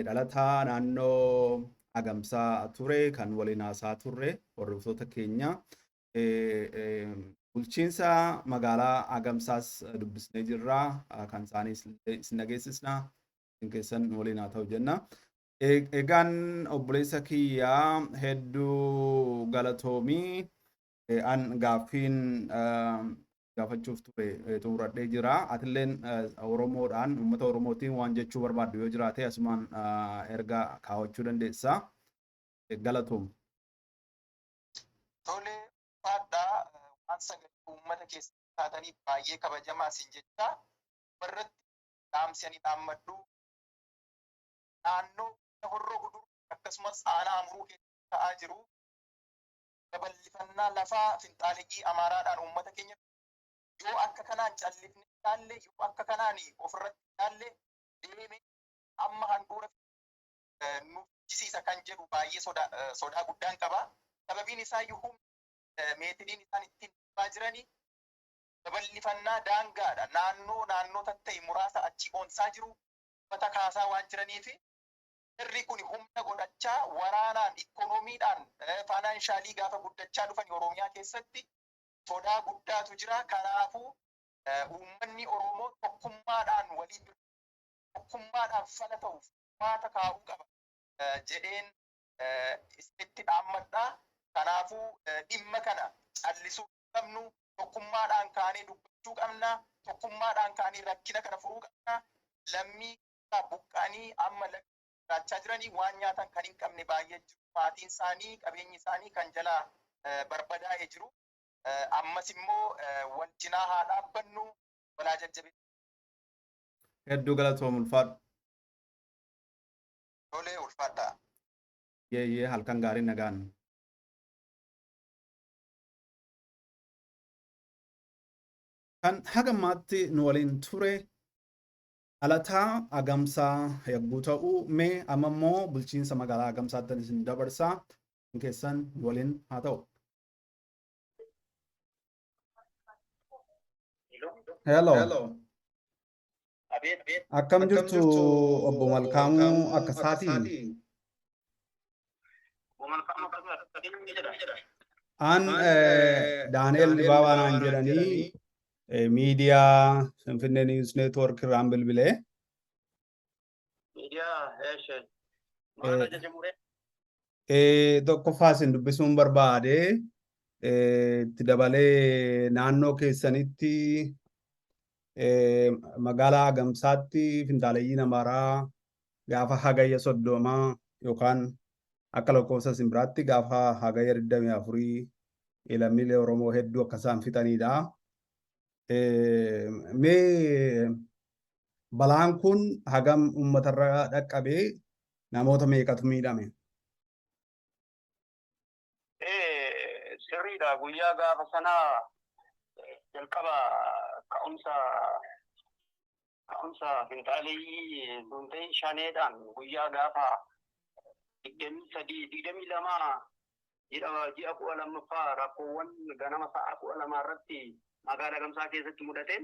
dhalataa naannoo Agamsaa ture kan waliin haasaa turre, hordoftoota keenya. Bulchiinsa magaalaa Agamsaas dubbisnee jirra. Kan isaaniis isin dhageessisna. Isin keessan waliin haa ta'u jenna. Egaan obboleessa kiyyaa, hedduu galatoomii. An gaaffiin gaafachuuf ture xumuradhee jira. Atilleen Oromoodhaan, uummata Oromootiin waan jechuu barbaaddu yoo jiraate asumaan erga kaawwachuu dandeessa. Galatoom. Tole, faadhaa waan sagalee uummata keessa taatanii baay'ee kabajamaa isin jecha warratti dhaamsi ani dhaammadhu, naannoo Horroo Guduruu akkasumas aanaa Amuruu keessa ta'aa jiru babal'ifannaa lafaa finxaaleyyii Amaaraadhaan uummata keenya yoo akka kanaan callifne ilaalle, yoo akka kanaan ofirratti ilaalle, deeme amma handhuura nu jisiisa kan jedhu baay'ee sodaa guddaan qaba. Sababiin isaa iyyuu humni meetiriin isaan ittiin dhufaa jiranii babal'ifannaa daangaadha. Naannoo naannoo tatta'e muraasa achi oonsaa jiru, uffata kaasaa waan jiraniif Jarri kun humna godhachaa waraanaan, ikoonomiidhaan, financially gaafa guddachaa dhufan Oromiyaa keessatti sodaa guddaatu jira. Kanaafuu uummanni Oromoo tokkummaadhaan walii tokkummaadhaan fala ta'u furmaata kaa'uu qaba jedheen isinitti dhaammadha. Kanaafuu dhimma kana callisuu qabnu, tokkummaadhaan kaanee dubbachuu qabna. Tokkummaadhaan kaanee rakkina kana furuu qabna. Lammii buqqa'anii amma jiraachaa jiranii waan nyaatan kan hin qabne baay'ee jiru. Maatiin isaanii, qabeenyi isaanii kan jalaa barbadaa'ee jiru. Ammas immoo wal cinaa haa dhaabbannu, walaa jajjabeessu. Hedduu galatoom, ulfaadhu. Tolee, ulfaadhaa. Yeeyyee, halkan gaarii, nagaan. Kan haga ammaatti nu waliin ture dhalataa Agamsaa yogguu ta'u, mee amma immoo bulchiinsa magaalaa Agamsaatti isin dabarsaa, keessan nu waliin haa ta'u. Hello. Akkam jirtu, obbo Malkaamuu Akkasaatii? An Daani'el Dibaabaa naan jedhanii, miidiyaa Finfinnee News Network irraan bilbilee. Miidiyaa eeshe. Maal ajaja muree? Tokkoffaa isin dubbisuun barbaade, itti dabalee naannoo keessanitti magaalaa Agamsaatti finxaaleeyyiin Amaaraa gaafa Hagayya 30 yookaan akka lakkoofsa isin biraatti gaafa Hagayya 24 lammiilee Oromoo hedduu akka isaan fixanidha. Mee balaan kun hagam uummatarra dhaqqabee, namoota meeqatu miidhame? Sirriidha, guyyaa gaafa sanaa jalqaba ka'umsa finxaaleeyyii duntee shaneedhaan guyyaa gaafa 23, 22 ji'a 12ffaa rakkoowwan ganama sa'a 12 irratti magaalaa Gamsaa keessatti mudateen,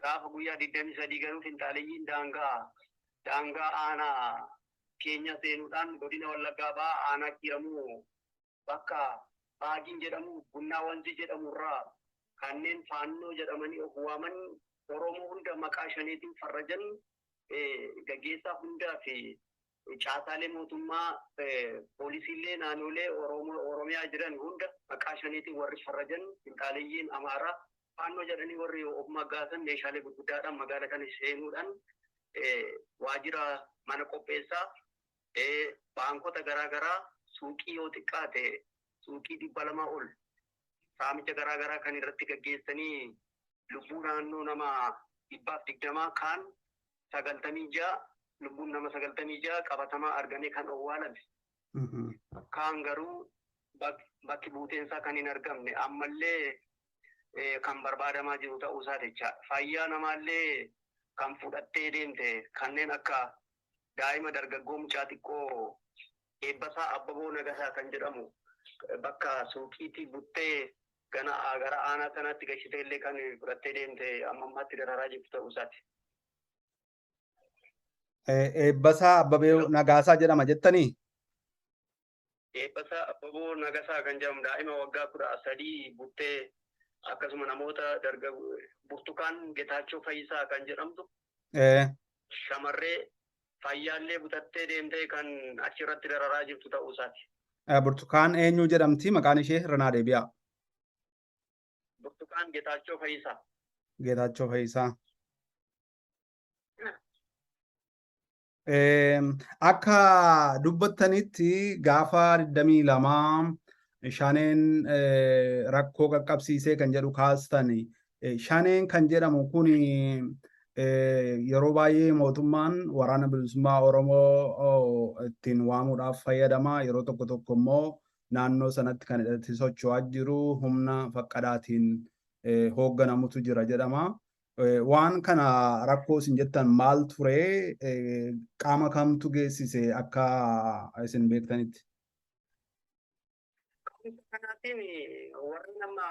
gaafa guyyaa 23 garuu finxaaleeyyiin daangaa aanaa keenya seenuudhaan godina Wallaggaa Bahaa aanaa Kiiramuu bakka Baagiin jedhamu, Bunnaa Wanzii jedhamu irraa kanneen Faannoo jedhamanii of waaman, Oromoo hunda maqaa shaneetiin farrajan, gaggeessaa hundaa fi caasaalee mootummaa, poolisiilee naannolee Oromiyaa jiran hunda maqaa shaneetiin warri farrajan, finxaaleeyyiin Amaaraa Faannoo jedhanii warri of moggaasan, meeshaalee gurguddaadhaan magaala kana seenuudhaan waajjira mana qopheessaa, baankota garaagaraa, suuqii yoo xiqqaate suuqii 200 ol saamicha garaagaraa kan irratti gaggeessanii lubbuu naannoo nama 120, kaan 96, lubbuun nama 96 qabatamaa argamee kan owwaalame. Kaan garuu bakki buuteensaa kan hin argamne, ammallee kan barbaadamaa jiru ta'uu isaa jechaadha. Fayyaa namaallee kan fudhattee deemte, kanneen akka daa'ima dargaggoo mucaa xiqqoo Eebbasaa Abbaboo Nagasaa kan jedhamu bakka suuqiitti buttee gana gara aanaa sanaatti gashitee illee kan fudhattee deemte, amma ammaatti dararaa jirtu ta'uu isaati. Eebbasaa Abbabee Nagaasaa jedhama jettanii? Eebbasaa Abbaboo Nagasaa kan jedhamu daa'ima waggaa 13 buttee, akkasuma namoota dargaggoo Burtukaan Getaachoo Fayyisaa kan jedhamtu shamarree fayyaallee butattee deemtee kan achirratti dararaa jirtu ta'uu isaati. Burtukaan eenyu jedhamti maqaan ishee, irra naa deebi'a? Burtukaan Getaachoo Fayyisaa. Geetaachoo Fayyisaa. Akka dubbattanitti gaafa 22 shaneen rakkoo qaqqabsiisee kan jedhu kaastani. Shaneen kan jedhamu kun yeroo baay'ee mootummaan Waraana Bilisummaa Oromoo ittiin waamuudhaaf fayyadama. Yeroo tokko tokko immoo naannoo sanatti kan hidhatee socho'aa jiru humna faqqadaatiin hoogganamutu jira jedhama. Waan kana rakkoo isin jettan maal ture? Qaama kamtu geessise akka isin beektanitti? Kanaatiin warri nama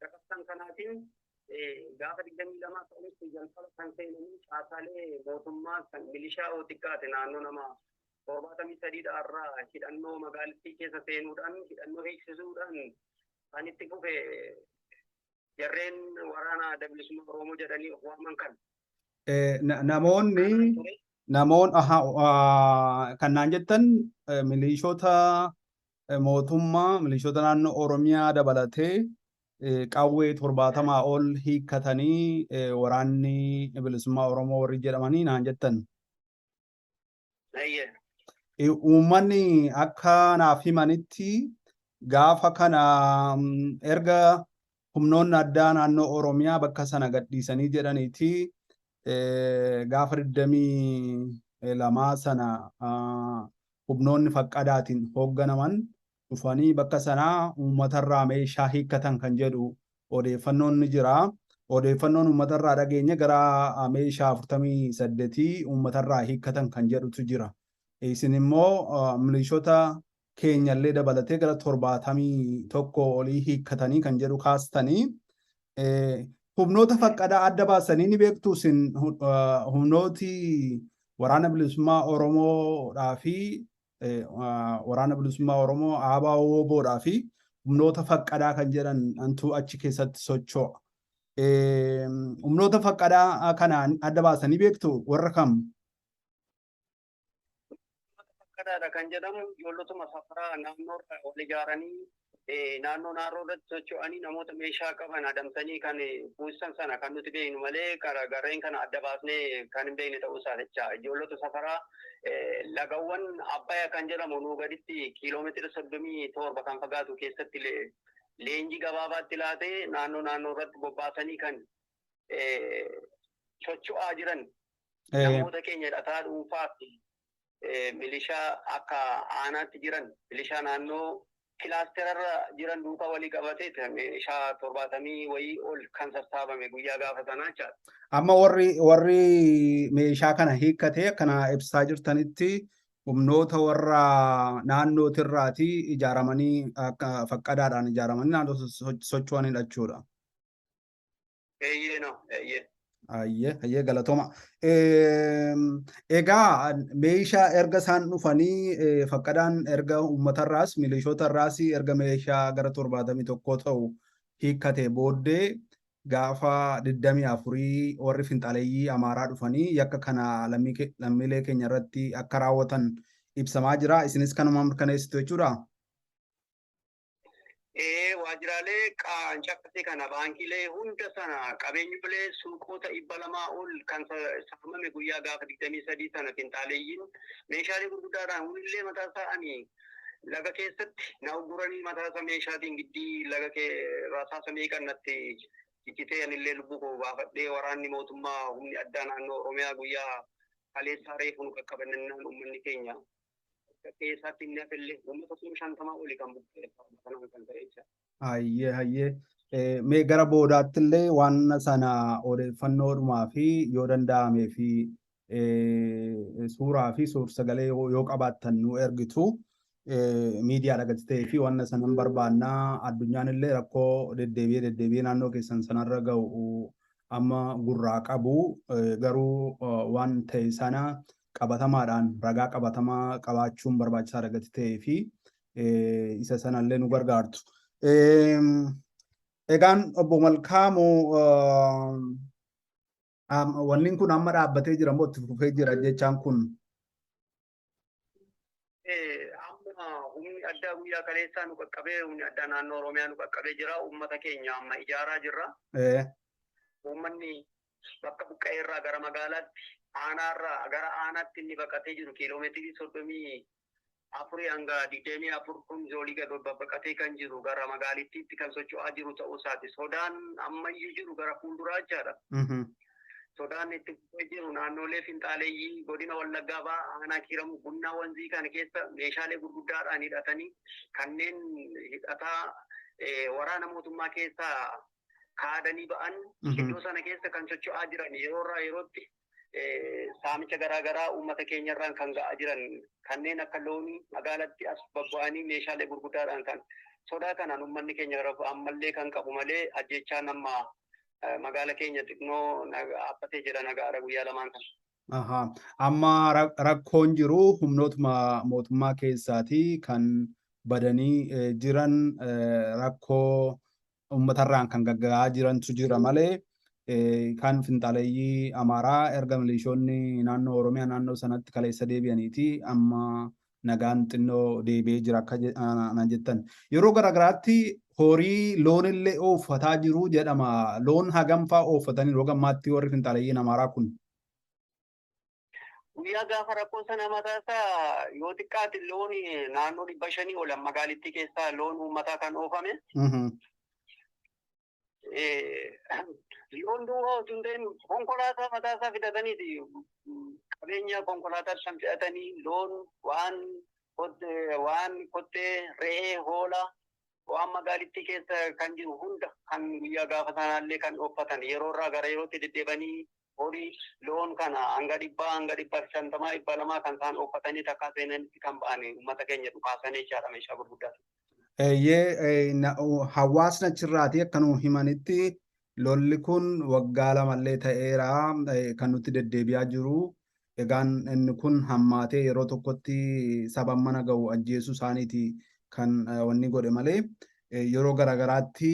dabarsan kanaatiin Gaafa 22 ta'utti jalqaba kan seenanii caasaalee mootummaa kan milishaa oo xiqqaate naannoo nama 73 irraa hidhannoo magaalittii keessa seenuudhaan hidhannoo hiiksisuudhaan kan itti fufe jarreen waraana Adda Bilisummaa Oromoo jedhanii of waaman kan. Namoonni kan naan jettan milishoota mootummaa, milishoota naannoo Oromiyaa dabalatee qawwee 70 ol hiikkatanii waraanni bilisummaa Oromoo warri jedhamanii naan jettan. Uummanni akka naaf himanitti gaafa kana erga humnoonni addaa naannoo Oromiyaa bakka sana gadhiisanii jedhaniiti gaafa 22 sana humnoonni faqqadaatiin hoogganaman dhufanii bakka sanaa uummatarraa meeshaa hiikkatan kan jedhu odeeffannoon ni jira. Odeeffannoon uummatarraa dhageenye gara meeshaa 48 uummatarraa hiikkatan kan jedhutu jira. Isin immoo milishoota keenyallee dabalatee gara 71 olii hiikkatanii kan jedhu kaastanii, humnoota faqqadaa adda baasanii ni beektu isin? Humnooti waraana bilisummaa Oromoodhaa fi waraana bilisummaa Oromoo ABO WBOdhaa fi humnoota faqqadaa kan jedhan antu achi keessatti socho'a. Humnoota faqqadaa kana adda baasanii beektu, warra kam? Faqqadaadha kan jedhamu ijoollotuma safaraa naannoo wal ijaaranii naannoo naannoo irratti socho'anii namoota meeshaa qaban adamsanii kan buusan sana kan nuti beeknu malee gareen kana adda baasnee kan hin beekne ta'uu isaa jecha. Ijoollota safaraa lagawwan Abbayyaa kan jedhamu nuu gaditti kiiloomeetira 37 kan fagaatu keessatti leenjii gabaabaatti laatee naannoo naannoo irratti bobbaasanii kan socho'aa jiran, namoota keenya hidhataa dhuunfaa fi milishaa akka aanaatti jiran, milishaa naannoo kilaasterarra jiran duukaa walii qabatee meeshaa 70 wayii ol kan sassaabame guyyaa gaafa sanaa jechaadha. Amma warri meeshaa kana hiikkatee akkana ibsaa jirtanitti humnoota warra naannootirraati ijaaramanii, akka faqqadaadhaan ijaaramanii naannoo socho'anidha jechuudha. Eeyyee, no, eeyyee. Ayyee, ayyee, galatooma. Egaa meeshaa erga isaan dhufanii faqqadaan erga uummatarraas milishootarraas erga meeshaa gara 71 ta'u hiikkate booddee gaafa 24 warri finxaleeyyii Amaaraa dhufanii yakka kana lammiilee keenya irratti akka raawwatan ibsamaa jira. Isinis kanuma mirkaneessitu jechuudha? Waajjiraalee qaancaqate kana, baankiilee hunda sana, qabeenyolee suuqota 200 ol kan saamame guyyaa gaafa 23 sana finxaaleeyyiin meeshaalee gurguddaadhaan hunillee mataa isaa ani laga keessatti na ugguranii mataa isaa meeshaatiin giddii laga rasaasa meeqan natti ciccitee anillee lubbuu koo baafadhee. Waraanni mootummaa humni addaa naannoo Oromiyaa guyyaa kaleessaa reefu nu qaqqabannaan uummanni keenya keessatti inni hafellee uummata 50,000 oli kan buqqee kanaan kan ta'e jecha. Hayyee, hayyee. Mee gara boodaatti illee waan sana odeeffannoodhumaa fi yoo danda'amee fi suuraa fi suur-sagalee yoo qabaattan nu ergitu, miidiyaa dhagatti ta'ee fi waan sana hin barbaannaa. Addunyaan illee rakkoo deddeebi'ee deddeebi'ee naannoo keessan sanarra ga'u amma gurraa qabu, garuu waan ta'e sana qabatamaadhaan ragaa qabatamaa qabaachuun barbaachisaadha gati ta'ee fi isa sanallee nu gargaartu. Egaan obbo Malkaamuu, wanni kun amma dhaabbatee jira moo itti fufee jira jechaan kun? Amma humni addaa guyyaa kaleessaa nu qaqqabee, humni addaa naannoo Oromiyaa nu qaqqabee jira. Uummata keenya amma ijaaraa jirra. Uummanni bakka buqqa'ee irraa gara magaalaatti, aanaarraa gara aanaatti inni baqatee jiru kiiloomeetirii 34 hanga 24 kun zoolii gad babbaqatee kan jiru gara magaalittiitti kan socho'aa jiru ta'uu isaati. Sodaan ammayyuu jiru gara fuulduraa jechaadha. Sodaan itti fufee jiru naannolee finxaaleeyyii godina Wallaggaa bahaa aanaa Kiiramu Bunnaa Wanzii kana keessa meeshaalee gurguddaadhaan hidhatanii kanneen hidhataa waraana mootummaa keessaa kaadanii ba'an iddoo sana keessa kan socho'aa jiran yeroo irraa yerootti saamicha garaa garaa uummata keenyarraan kan ga'aa jiran, kanneen akka loonii magaalatti as babba'anii meeshaalee gurguddaadhaan kan sodaa kanaan uummanni keenya ammallee kan qabu malee ajjechaan amma Magaala keenya xinnoo dhaabbatee jira nagaadha guyyaa lamaan kana. Ahaa. Amma rakkoon jiru humnootuma mootummaa keessaati kan badanii jiran, rakkoo uummatarraan kan gaggahaa jirantu jira malee kan finxaaleeyyii Amaaraa erga milishoonni naannoo Oromiyaa naannoo sanatti kaleessa deebi'aniiti amma nagaan xinnoo deebi'ee jira akka naan jettan. Yeroo garaagaraatti horii loonillee ooffataa jiru jedhama. Loon hagam fa'aa ooffatanii yeroo gammaatti warri finxaaleeyyiin Amaaraa kun? Guyyaa gaafa rakkoo sana mataa isaa yoo xiqqaate loon naannoo 500 ol magaalittii keessaa loon uummataa kan oofame. Loon duwwaa osoo hin ta'in konkolaataa mataa isaa fidataniiti, qabeenya konkolaataa san fe'atanii, loon, waan kottee re'ee, hoolaa, waan magaalittii keessa kan jiru hunda kan guyyaa gaafa sanaallee kan ooffatan. Yeroo irraa gara yerootti deddeebanii horii, loon kana hanga 100, hanga 150, 200 kan isaan ooffatanii takkaa seenanitti kan ba'an, uummata keenya dhukaasanii jechaadha meeshaa gurguddaa. Eeyyee, hawaasni achirraatii akka nu himanitti lolli kun waggaa lamallee ta'eera kan nutti deddeebi'aa jiru. Egaan inni kun hammaatee yeroo tokkotti saba mana ga'u ajjeesuu isaaniiti kan wanni godhe malee yeroo garaagaraatti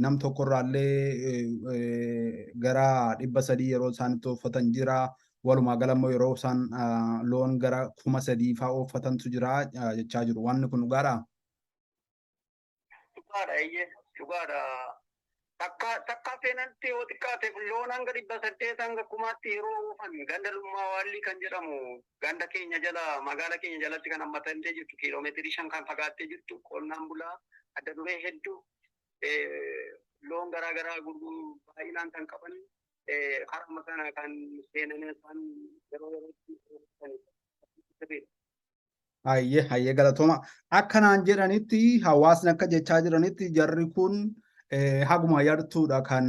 nam tokkorraallee gara 300 yeroo isaan itti ooffatan jira. Walumaa gala immoo yeroo isaan loon gara 3000 fa'aa ooffatantu jira jechaa jiru. Wanni kun dhugaadhaa? Dhugaadha, eeyyee, dhugaadha. Takka takka seenatti yoo xiqqaate loon hanga 800 hanga 1000tti yeroo oofan, ganda Lummaa Waallii kan jedhamu, ganda keenya jala, magaala keenya jalatti kan hammatamtee jirtu, kiiloomeetirii 5 kan fagaattee jirtu, qonnaan bulaa adda duree hedduu loon garaa garaa gurguruu baay'inaan kan qaban karama sana kan seenanii isaan yeroo yerootti oofanidha. Hayyee, hayyee, galatooma. Akkanaan jedhanitti, hawaasni akka jechaa jiranitti, jarri kun haguma yartuudha kan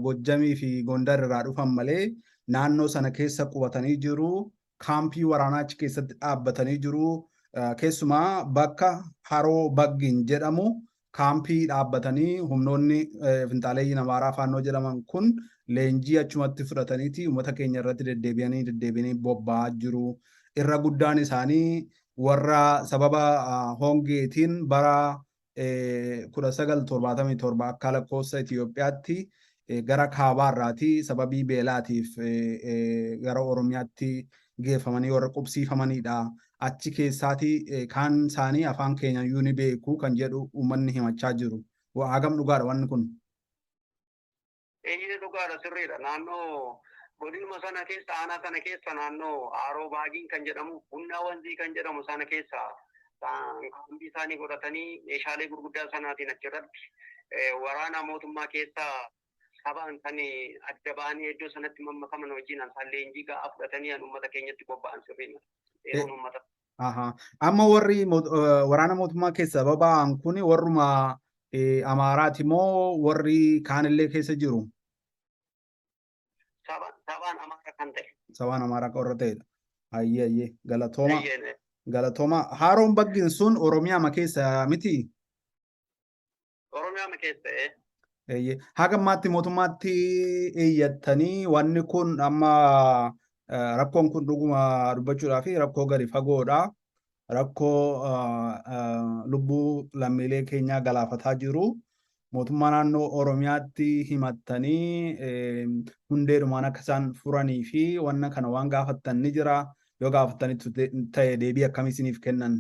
Gojjamii fi Gondar irraa dhufan malee naannoo sana keessa qubatanii jiru. Kaampii waraanaa achi keessatti dhaabbatanii jiru. Keessumaa bakka Haroo Baggin jedhamu kaampii dhaabbatanii humnoonni finxaaleeyyiin Amaaraa Faannoo jedhaman kun leenjii achumatti fudhataniiti uummata keenya irratti deddeebi'anii deddeebi'anii bobba'aa jiru. Irra guddaan isaanii warra sababa hongeetiin bara 1977 akka lakkoofsa Itoophiyaatti gara kaabaarraati sababii beelaatiif gara Oromiyaatti geeffamanii warra qubsiifamanidha. Achi keessaati kaan isaanii afaan keenya iyyuu ni beeku kan jedhu uummanni himachaa jiru. Hagam dhugaadha wanni kun? Eeyyee, dhugaadha, sirriidha. Naannoo godinuma sana keessa, aanaa sana keessa, naannoo Haaroo Baagiin kan jedhamu, Bunnaa Wanzii kan jedhamu sana keessa kaampii isaanii godhatanii meeshaalee gurguddaa sanaatiin achirratti waraana mootummaa keessaa sabaan kan adda ba'anii iddoo sanatti mammakaman wajjin isaan leenjii ga'aa fudhatanii an uummata keenyatti bobba'an sirriidha. Yeroon uummata. Amma warri waraana mootummaa keessa baba'an kun warruma Amaaraati moo warri kaanillee keessa jiru? Sabaan Amaara kan ta'e. Sabaan Amaaraa warra ta'edha. Hayyee, hayyee, galatooma. Galatooma. Haroon Baggin sun Oromiyaa keessa miti? Oromiyaa keessa. Eeyyee. Haga ammaatti mootummaatti iyyattanii wanni kun amma rakkoon kun dhuguma dubbachuudhaa fi rakkoo gadi fagoodha. Rakkoo lubbuu lammiilee keenyaa galaafataa jiru. Mootummaa naannoo Oromiyaatti himattanii hundeedhumaan akka isaan furanii fi wanna kana waan gaafattan ni jira. Yoo gaafattanitti ta'e deebii akkamii isiniif kennan?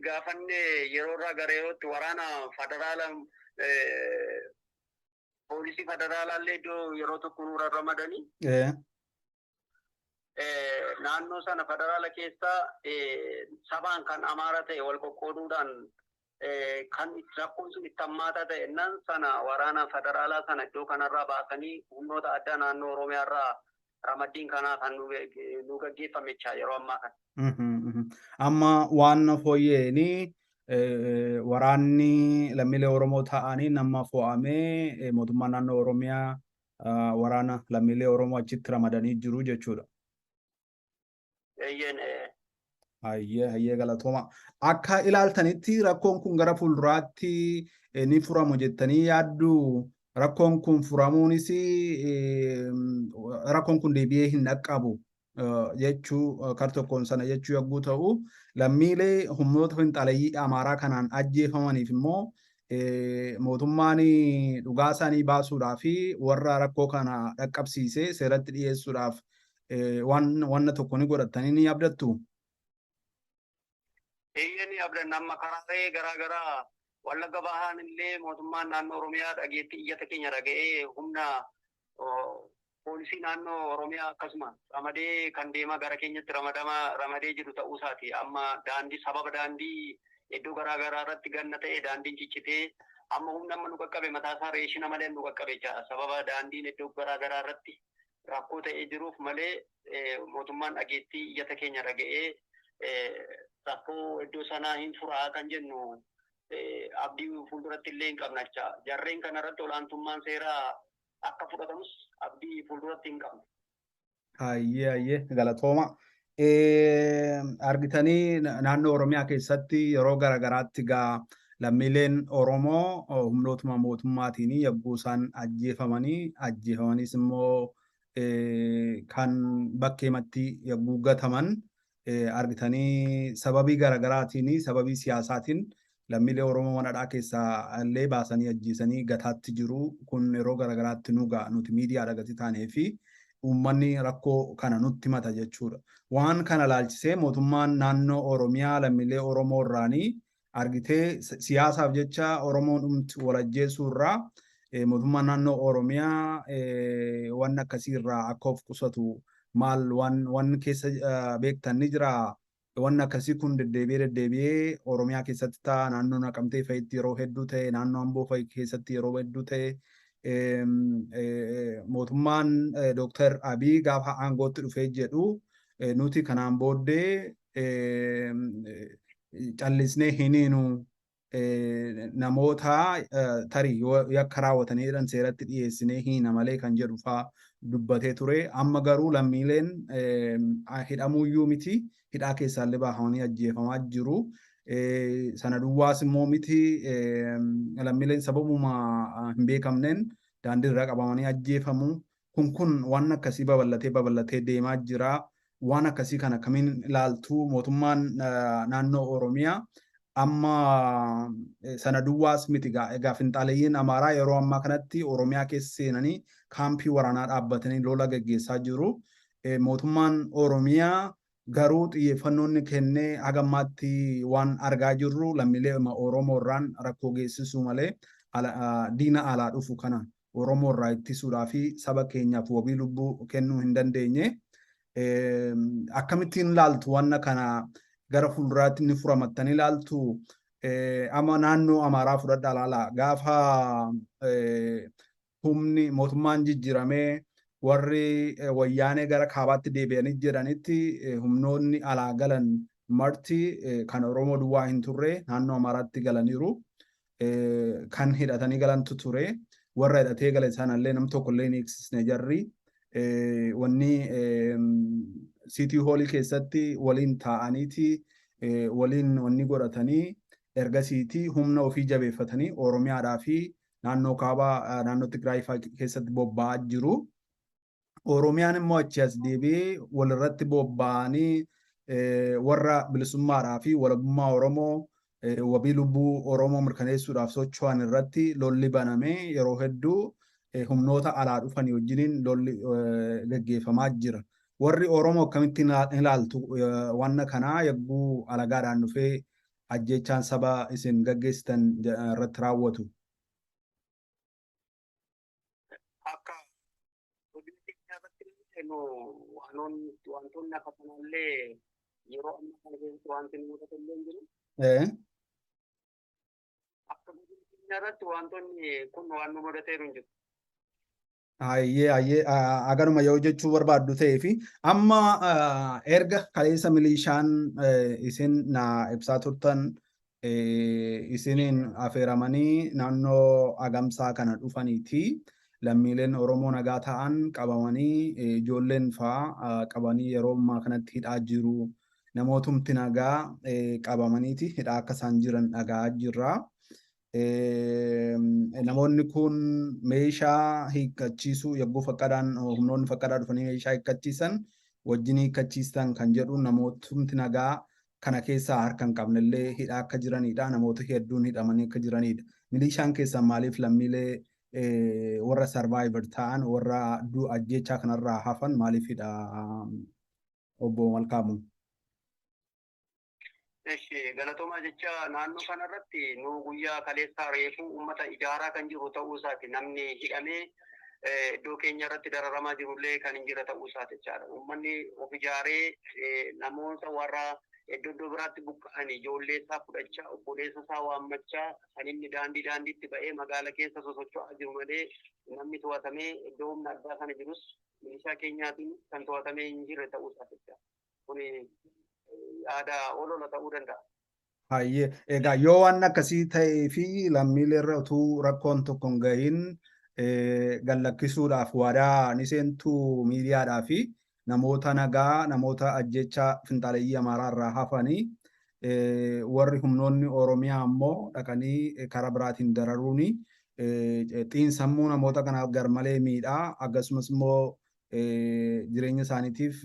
Gaafanne. Yeroo irraa gara yerootti waraana federaala, poolisii federaalaallee iddoo yeroo tokko nu ramadanii naannoo sana federaala keessaa sabaan kan Amaara ta'e wal qoqqooduudhaan kan rakkoon sun itti hammaataa ta'e nan sana waraana federaalaa sana iddoo kanarraa baasanii humnoota addaa naannoo Oromiyaarraa ramaddiin kanaa kan nu gaggeeffame jecha yeroo ammaa kana. Amma waan fooyya'een waraanni lammiilee Oromoo ta'anii nama fo'amee mootummaa naannoo Oromiyaa waraana lammiilee Oromoo achitti ramadanii jiru jechuudha. Eeyyeen. Hayyee, hayyee, galatooma. Akka ilaaltanitti rakkoon kun gara fuulduraatti ni furamu jettanii yaaddu? Rakkoon kun furamuunis rakkoon kun deebi'ee hin dhaqqabu jechuu kar tokkoon sana jechuu yogguu ta'u, lammiilee humnoota finxaaleyyii Amaaraa kanaan ajjeefamaniif immoo mootummaan dhugaa isaanii baasuudhaa fi warra rakkoo kana dhaqqabsiise seeratti dhiyeessuudhaaf waan tokko ni godhatanii ni abdattu. Eeyyee, ni abdanna. Amma karaalee garaa garaa Wallagga Bahaan illee mootummaan naannoo Oromiyaa dhageetti iyyata keenya dhaga'ee humna poolisii naannoo Oromiyaa akkasuma ramadee kan deemaa gara keenyatti ramadama ramadee jiru ta'uu isaati. Amma daandii, sababa daandii iddoo garaa garaa irratti ganna ta'e daandiin ciccitee, amma humna amma nu qaqqabe mataa isaa reeshina malee nu qaqqabe jecha, sababa daandiin iddoo garaa garaa irratti rakkoo ta'ee jiruuf malee, mootummaan dhageettii iyyata keenya dhaga'ee rakkoo iddoo sanaa hin furaa kan jennu abdii fuulduratti illee hin qabna jecha. Jarreen kana irratti olaantummaan seeraa akka fudhatamus abdii fuulduratti hin qabna. Hayyee, galatooma. Argitanii, naannoo Oromiyaa keessatti yeroo garaagaraatti gaa lammiileen Oromoo humnootuma mootummaatiin yogguu isaan ajjeefamanii, ajjeefamanis immoo kan bakkeematti yogguu gataman argitanii, sababii garaagaraatiin, sababii siyaasaatiin lammiilee Oromoo manadhaa keessaa illee baasanii ajjeesanii gataatti jiru. Kun yeroo garaagaraatti nu ga'a, nuti miidiyaadha gati taanee fi uummanni rakkoo kana nutti mata jechuudha. Waan kana laalchisee mootummaan naannoo Oromiyaa lammiilee Oromoo irraanii argitee siyaasaaf jecha Oromoon dhumti wal ajjeesuu irraa mootummaan naannoo Oromiyaa waan akkasii irraa akka of qusatu maal waan keessa beektan ni jiraa? Wanni akkasii kun deddeebi'ee deddeebi'ee Oromiyaa keessatti ta'a. Naannoo Naqamtee fa'itti yeroo hedduu ta'e, naannoo Amboo fa'i keessatti yeroo hedduu ta'e. Mootummaan Dooktar Abiy gaafa aangootti dhufee jedhu, nuti kanaan booddee callisnee hin hiinu, namoota tarii yakka raawwatanii jedhan seeratti dhiyeessinee hiina malee kan jedhu faa dubbatee ture. Amma garuu lammiileen hidhamuuyyuu miti, hidhaa keessaallee baafamanii ajjeefamaa jiru. Sana duwwaas immoo miti, lammiileen sababuma hin beekamneen daandii irraa qabamanii ajjeefamu. Kun waan akkasii babal'atee babal'atee deemaa jira. Waan akkasii kana akkamiin ilaaltu, mootummaan naannoo Oromiyaa? Amma sana duwwaas miti, egaa finxaaleyyiin Amaaraa yeroo ammaa kanatti Oromiyaa keessa seenanii kaampii waraanaa dhaabbatanii lola gaggeessaa jiru. Mootummaan Oromiyaa garuu xiyyeeffannoo inni kennee haga ammaatti waan argaa jirru lammiilee Oromoo irraan rakkoo geessisuu malee, diina alaa dhufu kana Oromoo irraa ittisuudhaa fi saba keenyaaf wabii lubbuu kennuu hin dandeenye. Akkamittiin ilaaltu wanna kana? Gara fuulduraatti ni furamattanii ilaaltu? Amma naannoo Amaaraa fudhadhaa ilaala. Gaafa humni mootummaan jijjiiramee warri wayyaanee gara kaabaatti deebi'anii jedhanitti, humnoonni alaa galan marti kan Oromoo duwwaa hin turre, naannoo Amaaraatti galaniiru. Kan hidhatanii galantu ture. Warra hidhatee gale sanallee nam tokko illee hin eegsisne jarri. Wanni City Hall keessatti waliin taa'aniiti waliin wanni godhatanii, ergasiiti humna ofii jabeeffatanii Oromiyaadhaa fi naannoo kaabaa, naannoo Tigraay fa'aa keessatti bobba'aa jiru. Oromiyaan immoo achi as deebi'ee walirratti bobba'anii warra bilisummaadhaa fi walabummaa Oromoo, wabii lubbuu Oromoo mirkaneessuudhaaf socho'an irratti lolli banamee yeroo hedduu humnoota alaa dhufanii wajjiniin lolli gaggeeffamaa jira. Warri Oromoo akkamitti ilaaltu wanna kanaa, yagguu alagaadhaan dhufee ajjeechaan saba isin gaggeessitan irratti raawwatu? Akka godina keenyaa irratti nu wantoonni akka kanaallee yeroo ammaa kana keessatti wanti nu mudatu illee hin jiru. Akka godina keenyaa irratti wantoonni kun waan nu mudateeru hin jiru. Hayyee, aganuma yoo jechuu barbaaddu ta'ee fi amma erga kaleessa milishaan isin na ibsaa turtan isiniin affeeramanii naannoo Agamsaa kana dhufaniiti, lammiileen Oromoo nagaa ta'an qabamanii, ijoolleen fa'aa qabanii yeroo ammaa kanatti hidhaa jiru. Namootumti nagaa qabamaniiti hidhaa akka isaan jiran dhagaa jirra. Namoonni kun meeshaa hiikkachiisuu yogguu faqqadaan humnoonni faqqadaa dhufanii meeshaa hiikkachiisan wajjin hiikkachiistan kan jedhu namootumti nagaa kana keessaa harka hin qabnellee hidhaa akka jiranidha. Namoota hedduun hidhamanii akka jiranidha. Milishaan keessan maaliif lammiilee warra survivor ta'an, warra du'a ajjeechaa kanarraa hafan maaliif hidha, obbo Malkaamuu? Eshi, galatoomaa. Jecha naannoo kanarratti nu guyyaa kaleessaa reefuu uummata ijaaraa kan jiru ta'uu isaati. Namni hidhamee iddoo keenya irratti dararamaa jirullee kan hin jira ta'uu isaati jechaadha. Uummanni of ijaaree namoota warra iddoo iddoo biraatti buqqa'an ijoollee isaa fudhachaa, obboleessa isaa waammachaa kan inni daandii daandiitti ba'ee magaala keessa sosocho'aa jiru malee namni to'atamee iddoo humna addaa kana jirus milishaa keenyaatiin kan to'atamee hin jirre ta'uu isaati jechaadha. Kuni yaada olola ta'uu danda'a. Hayyee, egaa yoo waan akkasii ta'ee fi lammiilee irra utuu rakkoon tokko hin gahin gallakkisuudhaaf waadaa ni seentuu miidiyaadhaa fi namoota nagaa, namoota ajjeechaa finxaaleeyyii Amaaraa irraa hafanii, warri humnoonni Oromiyaa ammoo dhaqanii karaa biraatiin dararuuni xiinsammuu namoota kanaaf garmalee miidhaa, akkasumas immoo jireenya isaaniitiif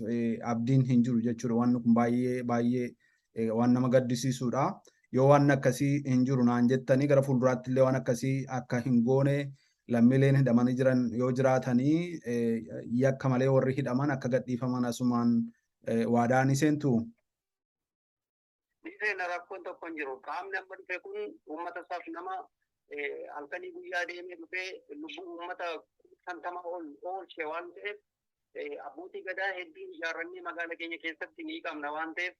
abdiin hin jiru jechuudha. Wanni kun baay'ee baay'ee waan nama gaddisiisudha. Yoo waan akkasii hin jiru naan jettanii, gara fuulduraatti illee waan akkasii akka hin goone, lammiileen hidhamanii jiran yoo jiraatanii yakka malee warri hidhaman akka gadhiifaman asumaan waadaa ni seentu? Ni seena, rakkoon tokko hin jiru. Qaamni amma dhufe kun uummata isaaf nama halkanii guyyaa deemee dhufee lubbuu uummata 50 ol oolche waan ta'eef, abbootii gadaa hedduu ijaarrannee magaala keenya keessatti ni qabna waan ta'eef,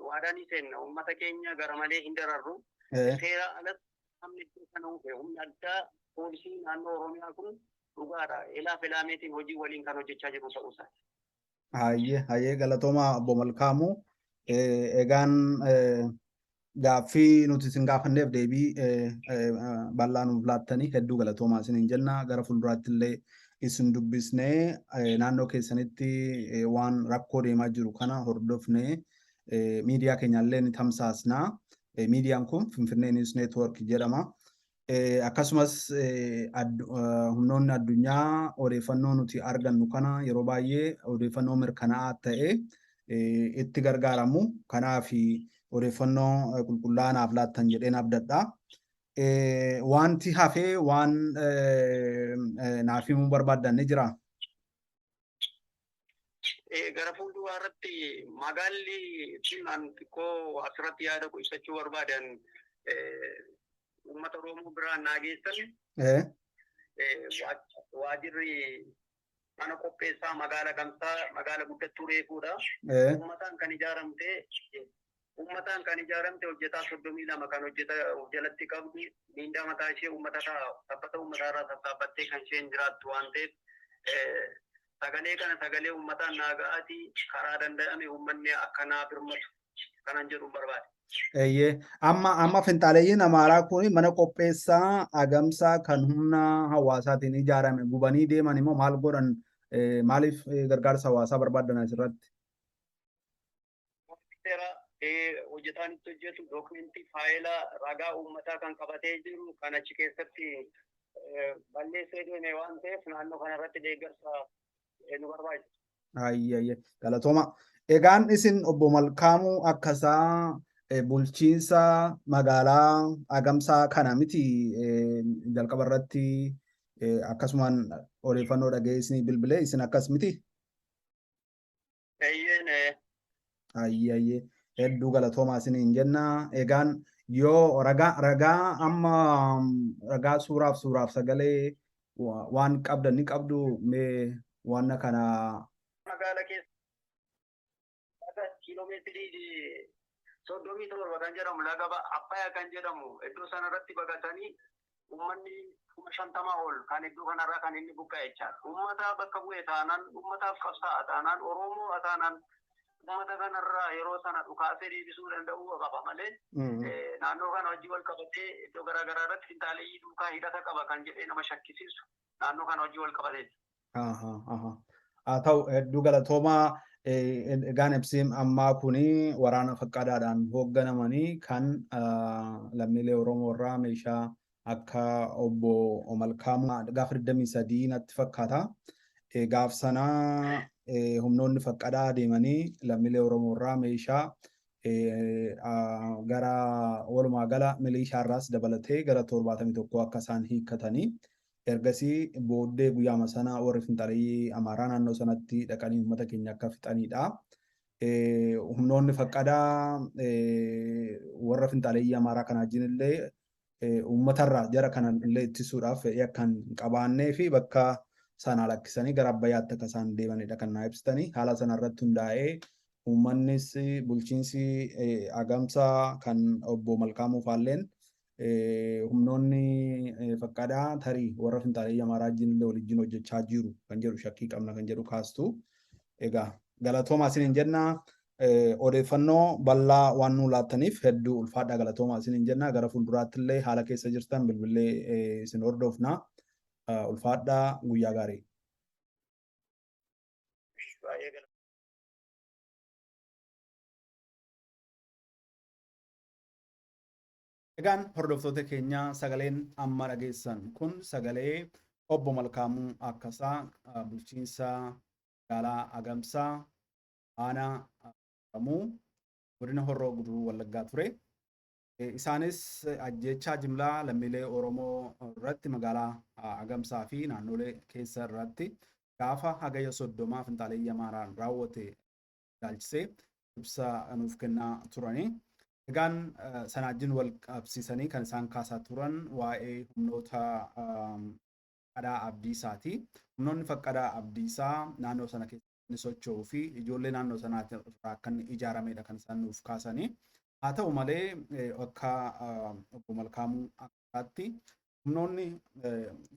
waadaa ni seenna. Uummata keenya gara malee hin dararru. Seera alas namni iddoo kana dhufe humni addaa poolisii naannoo Oromiyaa kun dhugaadha. Elaa filaameetiin hojii waliin kan hojjechaa jiru ta'uu isaati. Hayyee hayyee, galatoomaa obbo Malkaamuu. Egaan gaaffii nuti isin gaafanneef deebii bal'aa nuuf laattanii hedduu galatoomaa isiniin jenna. Gara fuulduraatti illee isin dubbisnee naannoo keessanitti waan rakkoo deemaa jiru kana hordofnee miidiyaa keenyaallee ni tamsaasna. Miidiyaan kun Finfinnee News Network jedhama. Akkasumas humnoonni addunyaa odeeffannoo nuti argannu kana yeroo baay'ee odeeffannoo mirkanaa'aa ta'e itti gargaaramu. Kanaaf odeeffannoo qulqullaa'aa naaf laattan jedheen abdadha. Wanti hafee waan naaf himuu barbaaddan ni jira? Gara fuulduraa irratti magaalli kun an xiqqoo asirratti yaada ibsachuu barbaadan uummata Oromoo biraan naa geessan, waajirri mana qopheessaa magaala Gamsaa magaala guddattuu reefuudha. Uummataan kan ijaaramte hojjetaa 32 kan hojjeta of jalatti qabdu, miindaa mataa ishee uummata irraa, sabbata uummataa irraa sassaabbattee kan isheen jiraattu waan ta'eef, sagalee kana sagalee uummataan naa ga'aati, karaa danda'ame uummanni akka naa birmatu kanan jedhu barbaade. Eeyyee, amma finxaaleeyyiin Amaaraa kun mana qopheessaa Agamsaa kan humna hawaasaatiin ijaarame gubanii deeman immoo maal godhan? Maaliif gargaarsa hawaasaa barbaadan asirratti? Seera hojjetaan itti hojjetu, dookumentii, faayila ragaa uummataa kan qabatee jiru kan achi keessatti balleessee deeme waan ta'eef, naannoo kanarratti deeggarsa nu barbaachisa. Ayyee, galatooma. Egaan isin obbo Malkaamuu akkasaa bulchiinsa magaalaa Agamsaa kana miti, jalqaba irratti akkasumaan odeeffannoo dhaga'ee isinii bilbilee, isin akkas miti? Eeyyeen. Ayyee ayyee, hedduu galatoomaa isiniin jenna. Egaan yoo ragaa amma ragaa suuraaf sagalee waan qabdan ni qabdu, mee waan kana. Magaala keessa kiiloomeetirii 37 kan jedhamu laga Abbayaa kan jedhamu iddoo sanarratti baqatanii uummanni 50,000 ol kan iddoo kanarraa kan inni buqqa'e jechaadha. Uummata bakka bu'e taanaan, uummataaf qabsaa'a taanaan, Oromoo taanaan, uummata kanarraa yeroo sana dhukaasee deebisuu danda'uu qaba malee naannoo kana hojii wal qabatee iddoo garaagaraa irratti finxaaleeyyii duukaa hidhata qaba kan jedhee nama shakkisiisu naannoo kana hojii wal qabatee. Haa ta'u, hedduu galatoomaa. Egaan ibsiin ammaa kuni waraana Faqqadaadhaan hoogganamanii kan lammiilee Oromoo irraa meeshaa akka obbo Malkaamuu gaafa 23 natti fakkaata. Gaaf sanaa humnoonni Faqqadaa deemanii lammiilee Oromoo irraa meeshaa gara walumaa gala milishaa irraas dabalatee gara 71 akka isaan hiikkatanii ergasii booddee guyyaama sana warri finxaalii Amaaraa naannoo sanatti dhaqanii uummata keenya akka fixanidha. Humnoonni Faqqadaa warra finxaalii Amaaraa kana wajjin illee uummatarraa jara kana illee ittisuudhaaf fedhii akka hin qabaannee fi bakka sana lakkisanii gara Abbayyaatti akka isaan deemanidha kan naa ibsitanii. Haala sana irratti hundaa'ee uummannis bulchiinsi Agamsaa kan obbo Malkaamuu faalleen humnoonni Faqqadaa tarii warra finxaalii Amaaraa wajjin illee waliin hojjechaa jiru kan jedhu shakkii qabna kan jedhu kaastu. Egaa galatoomaa isiniin jenna. Odeeffannoo bal'aa waan nuu laattaniif hedduu ulfaadha, galatoomaa isiniin jenna. Gara fuulduraatti illee haala keessa jirtan bilbilee isin hordofna. Ulfaadhaa, guyyaa gaarii. Baay'ee. Egaan hordoftoota keenya, sagaleen amma dhageessan kun sagalee obbo Malkaamuu Akkasaa, bulchiinsa magaalaa Agamsaa, aanaa Ramuu, godina Horroo Guduruu Wallaggaa ture. Isaanis ajjeechaa jimlaa lammiilee Oromoo irratti magaalaa Agamsaa fi naannolee keessa irratti gaafa Hagayya 30 finxaalii Amaaraan raawwate ilaalchisee ibsa nuuf kennaa turanii. Egaan sana wajjin wal qabsiisanii kan isaan kaasaa turan waa'ee humnoota Faqqadaa Abdiisaati. Humnoonni Faqqadaa Abdiisaa naannoo sana keessatti socho'uu fi ijoollee naannoo sanaa irraa akka inni ijaaramedha kan isaan nuuf kaasanii. Haa ta'u malee, akka obbo Malkaamuu Akkasaatti humnoonni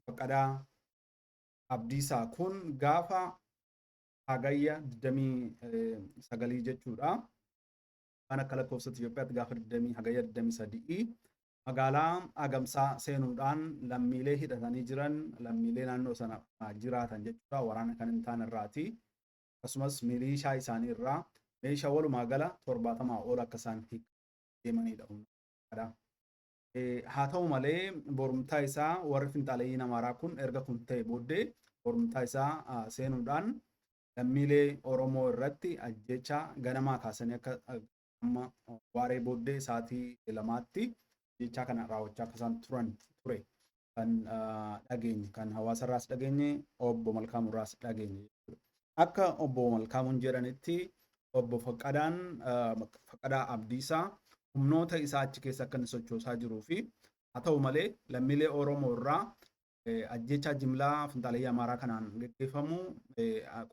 Faqqadaa Abdiisaa kun gaafa Hagayya 29 jechuudha. Kan akka lakkoofsa Itoophiyaatti gaafa 20 Hagayya 23 magaalaa Agamsaa seenuudhaan lammiilee hidhatanii jiran, lammiilee naannoo sana jiraatan jechuudha, waraana kan hin taane irraati. Akkasumas milishaa isaanii irraa meeshaa walumaa gala 70 ol akka isaan deemanidha. Haa ta'u malee, borumtaa isaa warri finxaaleeyyiin Amaaraa kun erga kun ta'e booddee borumtaa isaa seenuudhaan lammiilee Oromoo irratti ajjeechaa ganamaa kaasanii akka amma waaree booddee sa'aatii 2tti ajjeechaa kana raawwachaa akka isaan turan ture kan dhageenye, kan hawaasarraas dhageenye, obbo Malkaamurraas dhageenye. Akka obbo Malkaamuun jedhanitti, obbo Faqqadaan Faqqadaa Abdiisaa humnoota isaa achi keessa akka inni sochoosaa jiruu fi haa ta'u malee lammiilee Oromoo irraa ajjeechaa jimlaa finxaaleeyyii Amaaraa kanaan geggeeffamu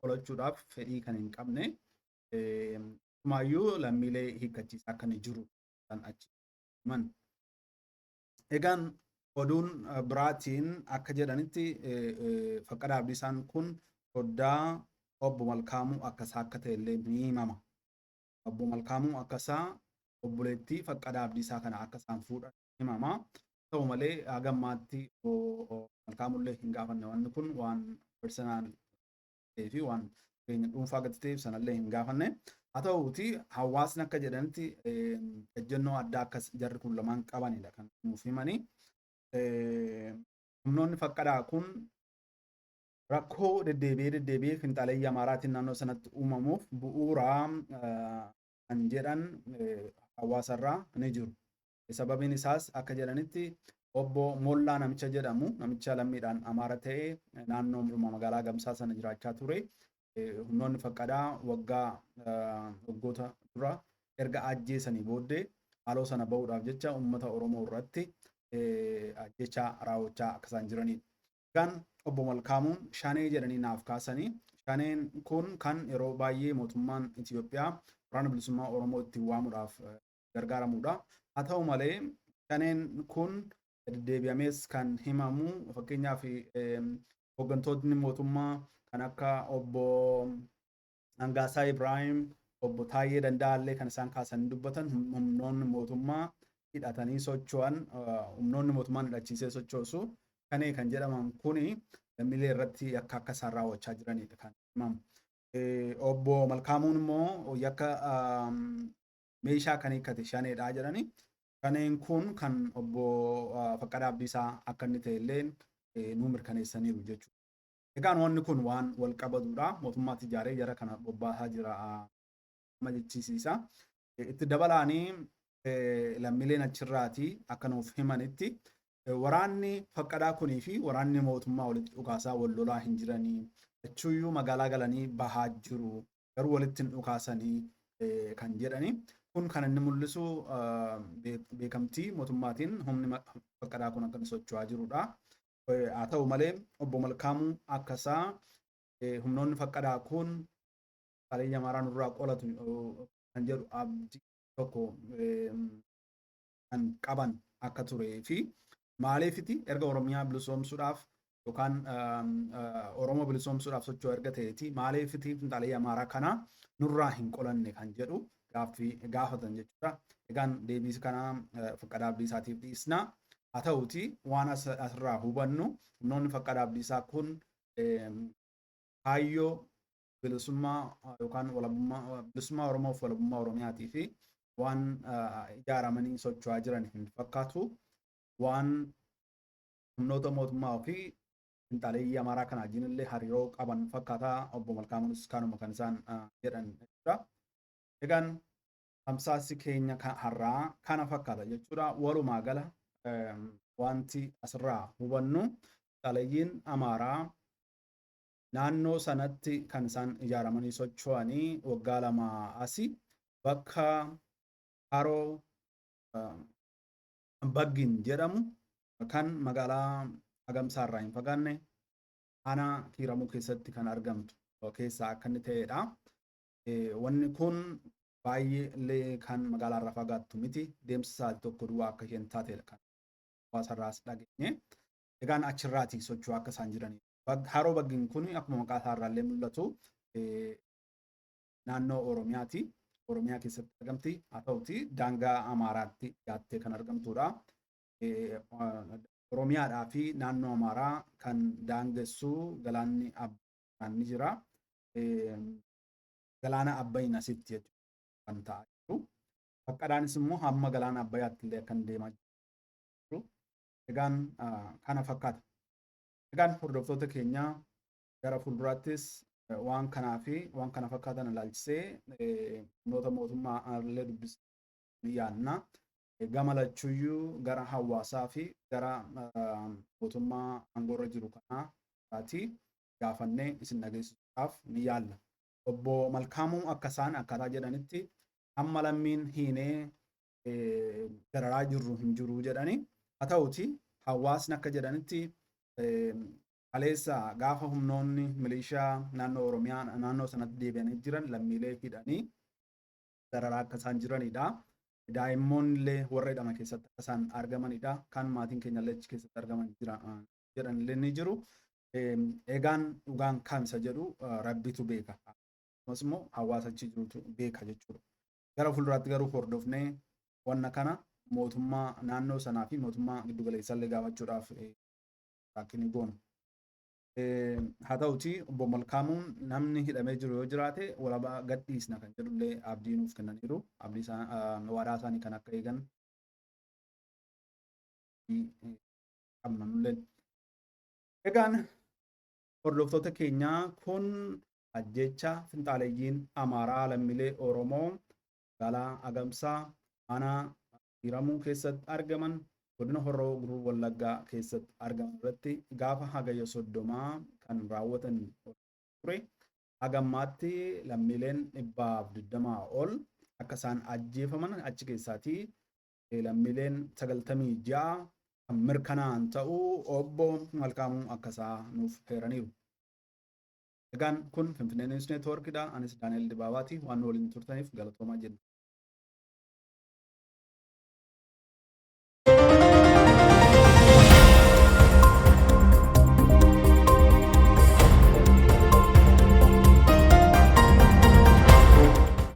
qolachuudhaaf fedhii kan hin qabne, Keessumaayyuu lammiilee hiikkachiisaa akka inni jiru kan achi himan. Egaan oduun biraatiin akka jedhanitti, Faqqadaa Abdiisaan kun soddaa obbo Malkaamuu Akkasaa akka ta'e illee ni himama. Obbo Malkaamuu Akkasaa obboleettii Faqqadaa Abdiisaa kana akka isaan fuudhan himama. Ta'u malee haga ammaatti obbo Malkaamullee hin gaafanne, wanni kun waan personal ta'ee fi waan jireenya dhuunfaa gadi ta'eef sanallee hin gaafanne. Haa ta'uuti, hawaasni akka jedhanitti ejjennoo addaa akkas jarri kun lamaan qabanidha kan nuuf himanii. Humnoonni Faqqadaa kun rakkoo deddeebi'ee deddeebi'ee finxaaleeyyii Amaaraatiin naannoo sanatti uumamuuf bu'uura kan jedhan hawaasarraa ni jiru. Sababiin isaas akka jedhanitti, obbo Mollaa namicha jedhamu, namicha lammiidhaan Amaara ta'e, naannoo magaalaa Gamsaa sana jiraachaa ture. Humnoonni Faqqadaa waggaa waggoota dura erga ajjeesanii booddee haaloo sana bahuudhaaf jecha uummata Oromoo irratti ajjechaa raawwachaa akka isaan jiranidha. Egaan obbo Malkaamuun Shanee jedhanii naaf kaasanii, Shaneen kun kan yeroo baay'ee mootummaan Itoophiyaa Waraana Bilisummaa Oromoo ittiin waamuudhaaf gargaaramudha. Haa ta'u malee, Shaneen kun deddeebi'amees kan himamu, fakkeenyaaf hooggantootni mootummaa kan akka obbo Hangaasaa Ibraahim, obbo Taayyee Danda'allee kan isaan kaasanii dubbatan, humnoonni mootummaa hidhatanii socho'an, humnoonni mootummaan hidhachiisee sochoosu Shanee kan jedhaman kuni lammiilee irratti yakka akka isaan raawwachaa jiranidha kan himamu. Obbo Malkaamuun immoo yakka meeshaa kan hiikkate shaneedha jedhani. Shaneen kun kan obbo Faqqadaa Abdiisaa akka inni ta'e illee nuu mirkaneessaniiru jechuudha. Egaan wanni kun waan wal qabatudha. Mootummaatti ijaaree jara kana bobbaasaa jira nama jechisiisa. Itti dabalaanii lammiileen achirraatii akka nuuf himanitti waraanni Faqqadaa kunii fi waraanni mootummaa walitti dhukaasaa wal lolaa hin jiranii. Achuyyuu magaalaa galanii bahaa jiru. Garuu walitti hin dhukaasanii kan jedhani. Kun kan inni mul'isu beekamtii mootummaatiin humni Faqqadaa kun akka inni socho'aa jirudha. Haa ta'u malee obbo Malkaamuu Akkasaa humnoonni Faqqadaa kun qabeenya Amaaraa nurraa qolatu kan jedhu abdii tokko kan qaban akka turee fi maaliifiti erga Oromiyaa bilisoomsuudhaaf yookaan Oromoo bilisoomsuudhaaf socho'u erga ta'eeti maaliifiti finxaalee Amaaraa kana nurraa hin qolanne kan jedhu gaaffii gaafatan jechuudha. Egaan deebii kana Faqqadaa Abdiisaatiif dhiisna. Haa ta'uti waan asirraa hubannu humnoonni Faqqadaa Abdiisaa kun kaayyoo bilisummaa yookaan walabummaa bilisummaa Oromoo fi walabummaa Oromiyaatii fi waan ijaaramanii socho'aa jiran hin fakkaatu. Waan humnoota mootummaa fi finxaaleeyyii Amaaraa kana wajjin illee hariiroo qaban fakkaata. Obbo Malkaamuunis kanuma kan isaan jedhan jechuudha. Egaan tamsaasni keenya har'aa kana fakkaata jechuudha. Walumaa gala wanti asirraa hubannu finxaaleeyyiin Amaaraa naannoo sanatti kan isaan ijaaramanii socho'anii waggaa 2 asi bakka Haroo Baggin jedhamu kan magaalaa Agamsaa irraa hin fagaanne aanaa Kiiramuu keessatti kan argamtu keessaa akka inni ta'edha. Wanni kun baay'ee illee kan magaalaa irraa fagaattu miti. Deemsa sa'aatii tokko duwwaa akka isheen taatedha kan hawaasa irraas dhageenye. Egaan achirraati socho'aa akka isaan jiranii. Haroo Baggin kun akkuma maqaa isaa irraa illee mul'atu naannoo Oromiyaati. Oromiyaa keessatti argamti. Haa ta'uti daangaa Amaaraatti dhiyaattee kan argamtudha. Oromiyaadhaa fi naannoo Amaaraa kan daangessu galaanni Abbayaan ni jira. Galaana Abbayin asitti jechuudha kan ta'aa jiru. Faqqadaanis immoo hamma galaana Abbayaatti illee kan deemaa jiru. Egaan kana fakkaata. Egaan hordoftoota keenya, gara fuulduraattis waan kanaa fi waan kana fakkaatan ilaalchisee humnoota mootummaa illee dubbisuu ni yaadna. Gama lachuyyuu gara hawaasaa fi gara mootummaa aangoorra jiru kanaati gaafannee isin dhageessisuudhaaf ni yaalla. Obbo Malkaamuu akka isaan akkaataa jedhanitti amma lammiin hiinee dararaa jirru hin jiru jedhani. Haa ta'uti hawaasni akka jedhanitti kaleessa gaafa humnoonni milishaa naannoo Oromiyaa naannoo sanatti deebi'anii jiran lammiilee hidhanii dararaa akka isaan jiranidha. Daa'immoonni illee warra hidhama keessatti akka isaan argamanidha. Kan maatiin keenya illee achi keessatti argaman jira jedhan illee ni jiru. Egaan dhugaan kamsa jedhu rabbitu beeka. Akkasumas immoo hawaasa achi jirutu beeka jechuudha. Gara fuulduraatti garuu hordofnee wanna kana mootummaa naannoo sanaa fi mootummaa giddugaleessaa illee gaafachuudhaaf rakkini goona. Haa ta'uti obbo Malkaamuun namni hidhamee jiru yoo jiraate walabaa gadhiisna kan jedhullee abdii nuuf kennaniiru. Abdii waadaa isaanii kan akka eegan qabna nulleen. Egaan hordoftoota keenyaa, kun ajjecha finxaaleeyyiin Amaaraa lammiilee Oromoo magaalaa Agamsaa aanaa Hiiramuu keessatti argaman godina Horroo Guduruu Wallaggaa keessatti argaman irratti gaafa Hagayya 30 kan raawwatan ture. Hagammaatti lammiileen 120 ol akka isaan ajjeefaman, achi keessaatii lammiileen 96 kan mirkanaa'an ta'uu obbo Malkaamuu Akkasaa nuuf heeraniiru. Egaan kun Finfinnee News Networkidha. Anis Daani'el Dibaabaati. Waan nu waliin turtaniif galatoomaa jenna.